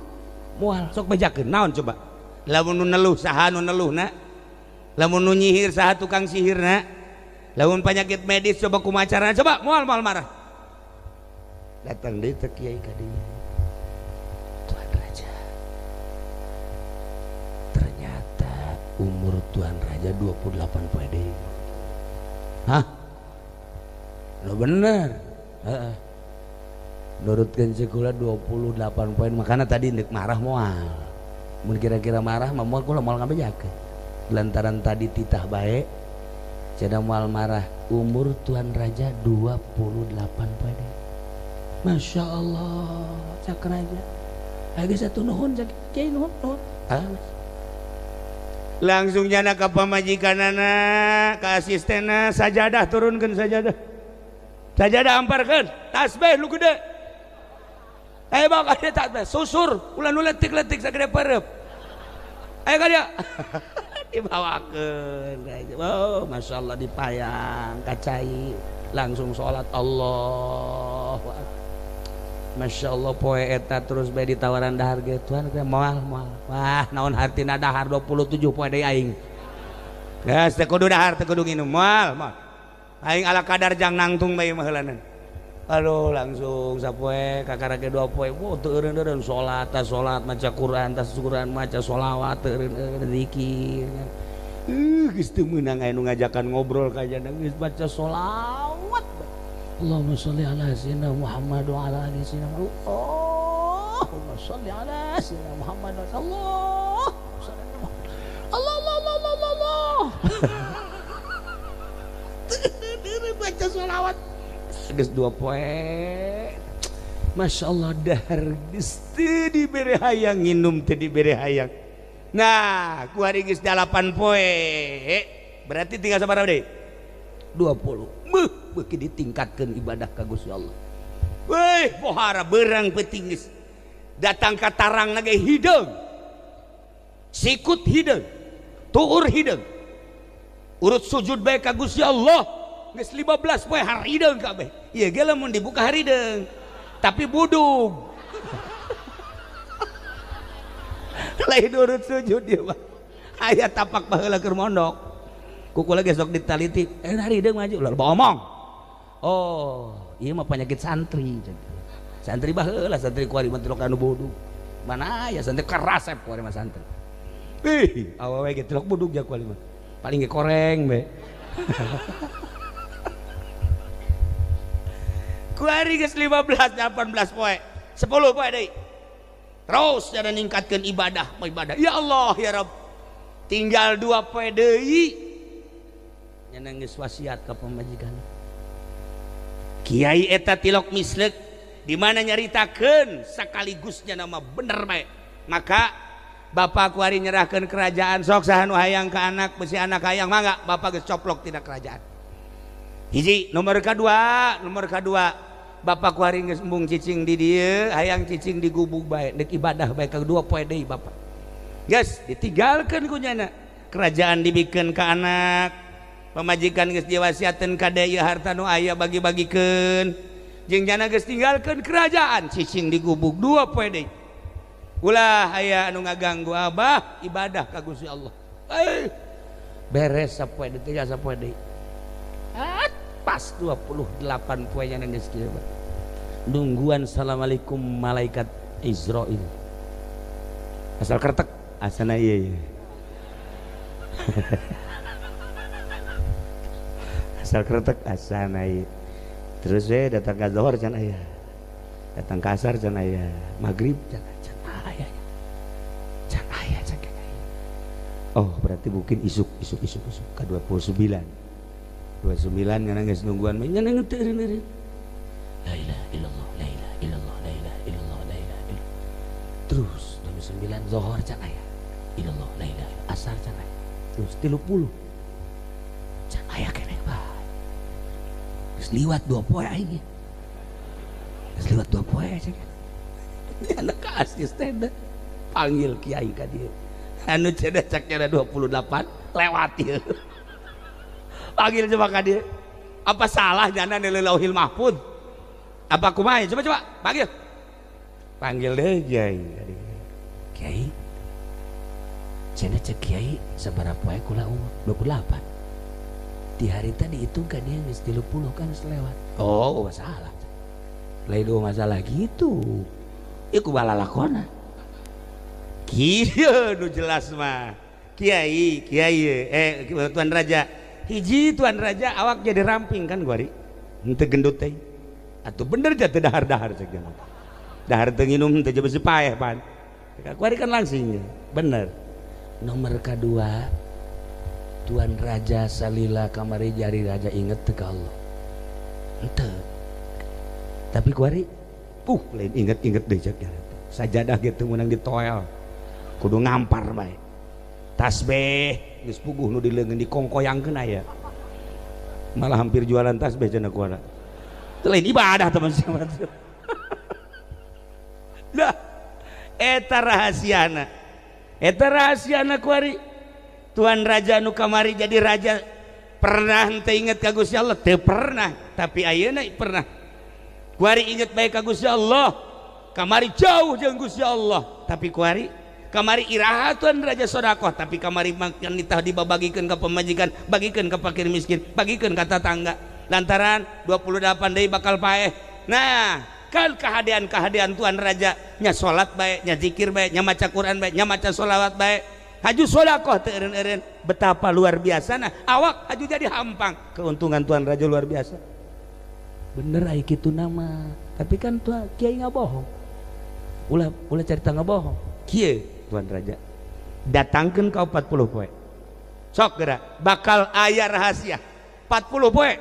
Moal sok bejakeun naon coba? Lamun nu neluh saha nu neluhna? Lamun nu nyihir saha tukang sihirna? Lamun penyakit medis coba kumaha carana? Coba moal moal marah. Datang deui teh kiai ka dieu. Tuan raja, ternyata umur tuan raja 28 poe deui. Hah? Lo bener. Heeh. Nurutkeun sekolah 28 poin, makana tadi ndek marah moal. Mun kira-kira marah mah moal kula moal ngabejakeun. Lantaran tadi titah bae cenah moal marah, umur tuan raja 28 poe deui. Masya Allah, cak raja. Lagi satu nuhun, cak kiai nuhun, nuhun. Langsung jana ke pamajikanana, ke asistena, sajadah turunkan sajadah. Sajadah amparkan, tasbih lu gede. Ayo bawa ka tasbih, susur, ulah nu letik-letik sagede perep. Ayo ka dia. Dibawakeun. Oh, Masya Allah dipayang, kacai. Langsung sholat Allah. Masya Allah poe eta terus bae ditawaran dahar ge tuan teh moal moal. Wah naon hartina dahar 27 poe deui aing. Geus teu kudu dahar teu kudu nginum moal moal. Aing ala kadar jang nangtung bae mah heulanan. Aduh langsung sapoe kakara ge 2 poe. Wah teu eureun-eureun salat tas salat maca Quran tas Quran maca sholawat teu eureun-eureun zikir. Geus teu meunang aya nu ngajakan ngobrol ka jana geus baca sholawat. Allahumma sholli ala sayyidina Muhammad wa ala ali sayyidina Muhammad. Allahumma sholli ala sayyidina Muhammad wa Allah. Allah Allah Allah Allah Allah. Baca sholawat. Geus 2 poe. Masya Allah dahar geus teu dibere hayang nginum teu dibere hayang. Nah, ku hari geus 8 poe. Berarti tinggal sabaraha deui? 20. Beuh, beuki ditingkatkeun ibadah ka Gusti Allah. Weh, pohara berang peuting geus. Datang ka tarang ge hideung. Sikut hideung. Tuur hideung. Urut sujud bae ka Gusti Allah. Geus 15 poe harideung kabeh. Ieu ge lamun dibuka harideung. Tapi budug. Lain urut sujud ieu mah. Aya tapak baheula keur mondok. Kuku lagi sok ditaliti, harideung maju lah omong. Oh, ieu mah penyakit santri. Santri baheula santri kuari mah tilok anu budug. Mana aya santri karasep kuari mah santri. Ih, awewe ge tilok budug ja kuari mah. Paling ge koreng be. Kuari geus 15 18 poe. 10 poe deui. Terus jana ningkatkeun ibadah, ibadah. Ya Allah ya Rabb. Tinggal 2 poe deui. Nyana geus wasiat ka pamajikan. Kiai eta tilok mislek di mana nyaritakeun sakaligusnya nama bener bae. Maka bapak kuari nyerahkeun kerajaan sok saha nu hayang ka anak besi anak hayang mangga bapak geus coplok tina kerajaan. Hiji nomor kadua bapak kuari geus embung cicing di dieu hayang cicing di gubuk bae deuk ibadah bae kadua poe deui bapak. Geus ditinggalkeun ku nyana kerajaan dibikeun ka anak pamajikan geus diwasiatkeun ka deui harta nu aya bagi-bagikeun jeung nyana geus tinggalkeun kerajaan cicing di gubuk dua poe deui. Ulah aya anu ngaganggu abah ibadah ka Gusti Allah. Beres sapoe deui teh sapoe deui. Pas 28 poe nya geus kieu. Nungguan assalamualaikum malaikat Israil. Asal kertek asana ieu. Asal kertek asana ieu. Terus we datang ka zuhur can aya. Datang ka asar can aya, maghrib can aya. Can aya can aya. Oh, berarti mungkin isuk ka 29. 29 ngana geus nungguan mah nya ngeuteun. La ilaha illallah, la ilaha illallah, la ilaha illallah, la ilaha illallah. Terus 29 zuhur can aya. Illallah, la ilaha illallah, asar can aya. Terus 30 can aya keneh bae. Geus liwat 2 poe aing. Geus liwat 2 poe cenah. Anak ka asisten panggil kiai ka dieu. Anu cenah cak nya 28 lewat ieu. Panggil coba ka dieu. Apa salah jana di Lauhil Mahfud? Apa kumaha? Coba panggil. Panggil deh kiai. Kiai. Cenah cek kiai sabaraha poe kula umur 28. Di hari tadi dihitung kan dia geus 30 kan selewat. Oh, masalah. Lain dua masalah gitu. Iku balalakona. Kieu nu jelas mah. Kiai, tuan raja. Hiji tuan raja awak jadi ramping kan guari. Henteu gendut teh. Atuh bener jatuh dahar-dahar cek jeung. Dahar teu nginum teu besi paeh pan. Kuari kan langsing. Bener. Nomor kedua Tuan Raja salila kamari jari raja inget teu ka Allah. Henteu. Tapi kuari lain inget-inget deui cek nya. Sajadah ge teu meunang ditoel. Kudu ngampar bae. Tasbih geus puguh nu dileungeun dikongkoyangkeun aya. Malah hampir jualan tasbih cenah kuara. Teu lain ibadah teman siapa. Lah eta rahasiana. Eta rahasiana kuari. Tuan Raja nu kamari jadi raja pernah henteu inget ka Gusti Allah? Teu pernah, tapi ayeuna pernah. Kuari inget bae ka Gusti Allah. Kamari jauh jeung Gusti Allah, tapi kuari kamari iraha Tuan Raja sedekah, tapi kamari makan nitah dibabagikeun ka pamajikan, bagikeun ka fakir miskin, bagikeun ka tatangga. Lantaran 28 deui bakal paeh. Nah, kan kahadean-kahadean Tuan Raja nya salat bae, nya zikir bae, nya maca Quran bae, nya maca sholawat bae. Haju sodakoh teu eureun-eureun, betapa luar biasa nah awak haju jadi hampang. Keuntungan Tuan Raja luar biasa. Bener ai kitu nama, tapi kan tuan kiai ngabohong. Ulah cerita ngabohong. Kieu Tuan Raja datangkeun ka 40 poe. Sok geura bakal aya rahasia. 40 poe.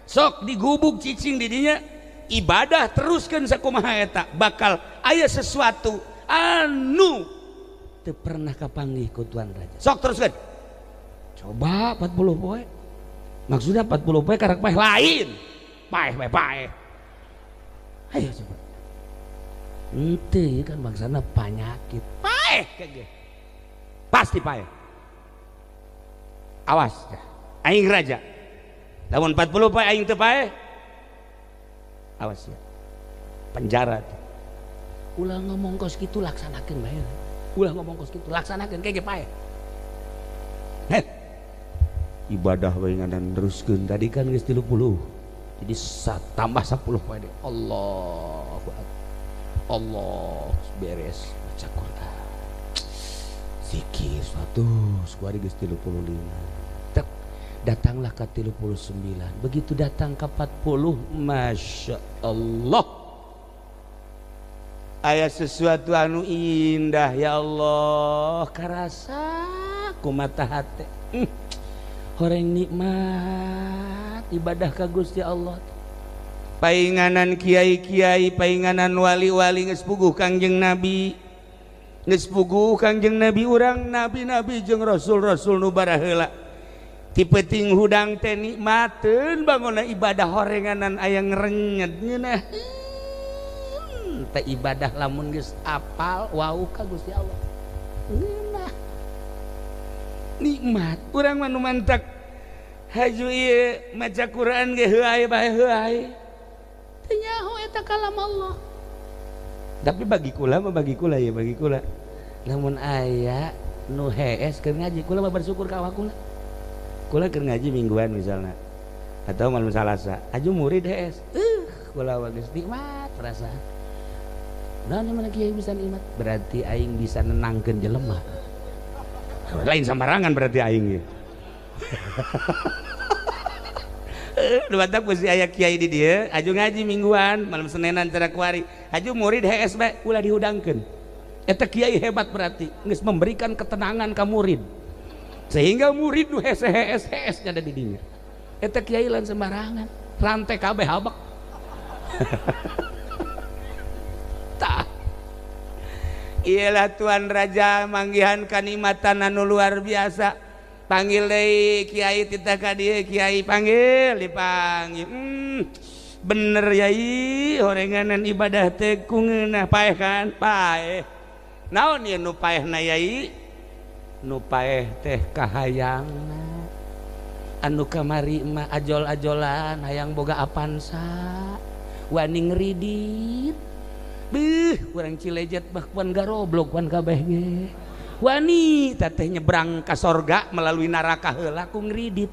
Sok digubuk cicing di dinya ibadah teruskeun sakumaha eta bakal aya sesuatu anu teu pernah kapanggih ku Tuan Raja. Sok teruskeun. Coba 40 poe. Maksudnya 40 poe karak paeh lain. Paeh paeh paeh. Ayo coba. Henteu kan bangsana panyakit. Paeh kege. Pasti paeh. Awas ya. Aing raja. Lamun 40 poe aing teu paeh. Awas ya. Penjara tuh. Ulah ngomong kos kitu laksanakeun bae. Ulah ngomong kos kitu laksanakeun kege paeh. Heh. Ibadah bae ngadan teruskeun tadi kan geus 30. Jadi tambah 10 poe deui. Allahu akbar. Allah beres baca Quran. Zikir 100 kuari geus 35. Tek, datanglah ke 39. Begitu datang ke 40, Masya Allah. Aya sesuatu anu indah ya Allah, karasa ku mata hate. Horeng nikmat ibadah ka Gusti Allah. Painganan kiai-kiai, painganan wali-wali geus puguh Kangjeng Nabi. Geus puguh Kangjeng Nabi urang nabi-nabi jeung rasul-rasul nu baraheula. Ti peuting hudang teh nikmateun bangona ibadah horenganan aya ngrenyet ngeunah. Teh ibadah lamun geus apal wau ka Gusti Allah. Ngeunah. Nikmat urang mah nu mantak haju ieu maca Quran ge heuay bae heuay. Teu nyaho eta kalam Allah. Tapi bagi kula mah bagi kula ya bagi kula. Lamun aya nu hees keur ngaji kula mah bersyukur ka awak kula. Kula keur ngaji mingguan misalnya atau malam Salasa, aju murid hees. Kula mah geus nikmat perasaan. Nah, mana kiai bisa nikmat? Berarti aing bisa nenangkeun jelema. Lain sembarangan berarti aing ieu. Nu batak mesti aya kiai di dieu, aju ngaji mingguan, malam Senenan cara kuari. Aju murid hees bae ulah dihudangkeun. Eta kiai hebat berarti geus memberikan ketenangan ka murid. Sehingga murid nu hese hees hees nya ada di dinya. Eta kiai lain sembarangan, rantai kabeh habek. Tah. Iyalah Tuan Raja manggihan kanikmatan anu luar biasa. Panggil deui kiai titah ka dieu, kiai panggil dipanggil. Bener yai horenganan ibadah teh ku ngeunah paeh kan? Paeh. Naon ieu nu paehna yai? Nu paeh teh kahayangna. Anu kamari mah ajol-ajolan hayang boga Avanza, wani ngridit. Beuh, urang Cilejet bah kuan garoblok kuan kabeh ge. Wani teteh nyebrang ka sorga melalui neraka heula ku ngridit.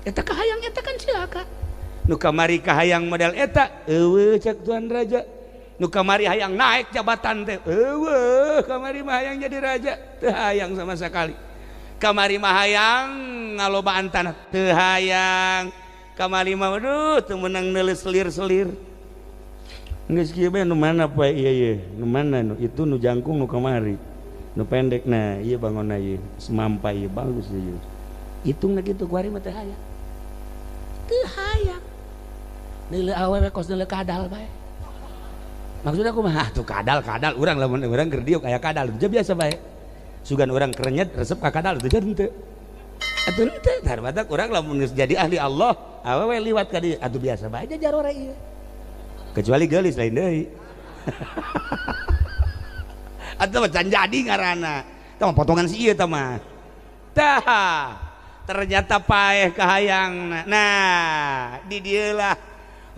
Eta kahayang eta kan cilaka. Nu kamari kahayang model eta eueuh cek Tuan Raja. Nu kamari hayang naik jabatan teh eueuh kamari mah hayang jadi raja teu hayang sama sekali. Kamari mah hayang ngalobaan tanah teu hayang. Kamari mah aduh teu meunang neuleus selir-selir. Geus kieu bae nu mana poe ieu ye nu mana nu itu nu jangkung nu kamari. Nu pendek nah ieu bangonna ieu semampai ieu bagus ieu. Hitungna kitu kuari mah teu hayang. Teu hayang. Neuleuh awewe kos neuleuh kadal bae. Maksudna kumaha? Tuh kadal-kadal urang lamun urang keur diuk aya kadal teu biasa bae. Sugan urang kerenyet resep ka kadal teu henteu. Atuh henteu tar batak urang lamun geus jadi ahli Allah awewe liwat ka dieu atuh biasa bae jarore ieu. Kecuali geulis lain deui. Atau can jadi ngaranna. Tah potongan si ieu tah mah. Tah, ternyata paeh kahayangna. Nah, di dieu lah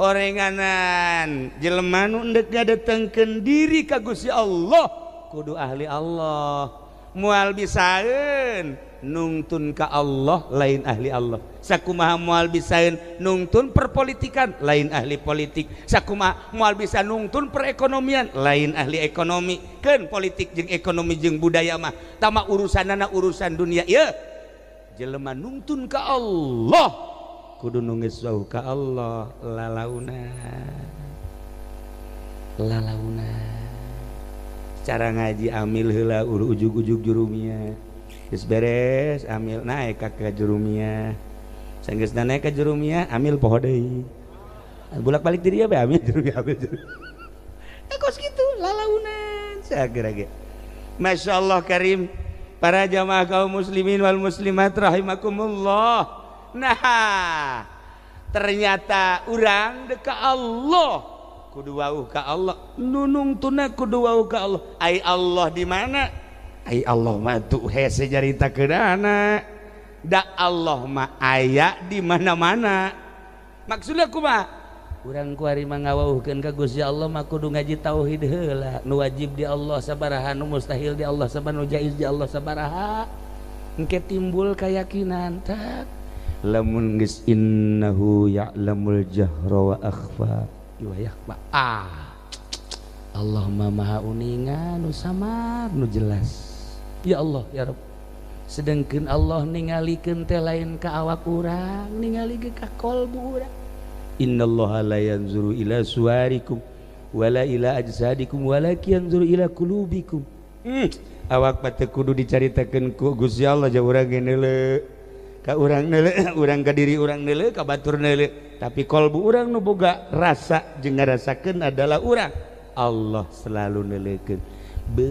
orenganan jelema nu endek ngadetengkeun diri ka Gusti Allah kudu ahli Allah. Moal bisaeun nungtun ka Allah lain ahli Allah. Sakumaha moal bisaeun nungtun perpolitikan lain ahli politik. Sakumaha moal bisa nungtun perekonomian lain ahli ekonomi. Keun politik jeung ekonomi jeung budaya mah tama urusanana urusan dunia ieu. Jelema nungtun ka Allah kudu nu geus wauh ka Allah lalauna. Lalauna. Cara ngaji amil heula ujug-ujug jurumia. Geus beres amil naik ka jurumia. Sanggeusna naik ka jurumia amil poho deui. Bolak-balik di dieu bae amil jurumia amil jurumia. Kos kitu lalaunan sagera ge. Masyaallah karim para jamaah kaum muslimin wal muslimat rahimakumullah. Nah, ternyata urang deka Allah kudu wauh ka Allah, nunungtuna kudu wauh ka Allah. Ai Allah di mana? Ai Allah mah tuh hese caritakeunana. Da Allah mah aya di mana-mana. Maksudna kumaha? Urang kuari mah ngawauhkeun ka Gusti Allah mah kudu ngaji tauhid heula. Nu wajib di Allah sabaraha, nu mustahil di Allah sabaraha, nu jaiz di Allah sabaraha. Engke timbul keyakinan tak lamun geus innahu ya'lamul jahra wa akhfa wa yakhfa. Ah, Allah maha uninga nu samar nu jelas. Ya Allah ya Rabb. Sedengkeun Allah ningalikeun teh lain ka awak urang, ningali ge ka kolbu urang. Innallaha la yanzuru ila suwarikum wala ila ajsadikum walakin yanzuru ila qulubikum. Awak mah teu kudu dicaritakeun ku Gusti Allah ja urang ge neuleuh. Ka urang neuleuh, urang ka diri urang neuleuh, ka batur neuleuh. Tapi kolbu urang nu boga rasa jeung ngarasakeun adalah urang. Allah selalu neleukeun. Be,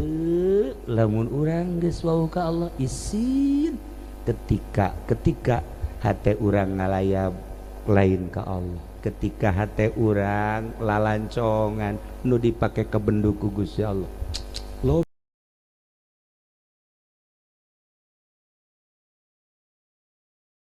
lamun urang geus wawuh ka Allah, isin ketika ketika hate urang ngalayab lain ka Allah, ketika hate urang lalancongan nu dipake kebendu ku Gusti Allah. Lo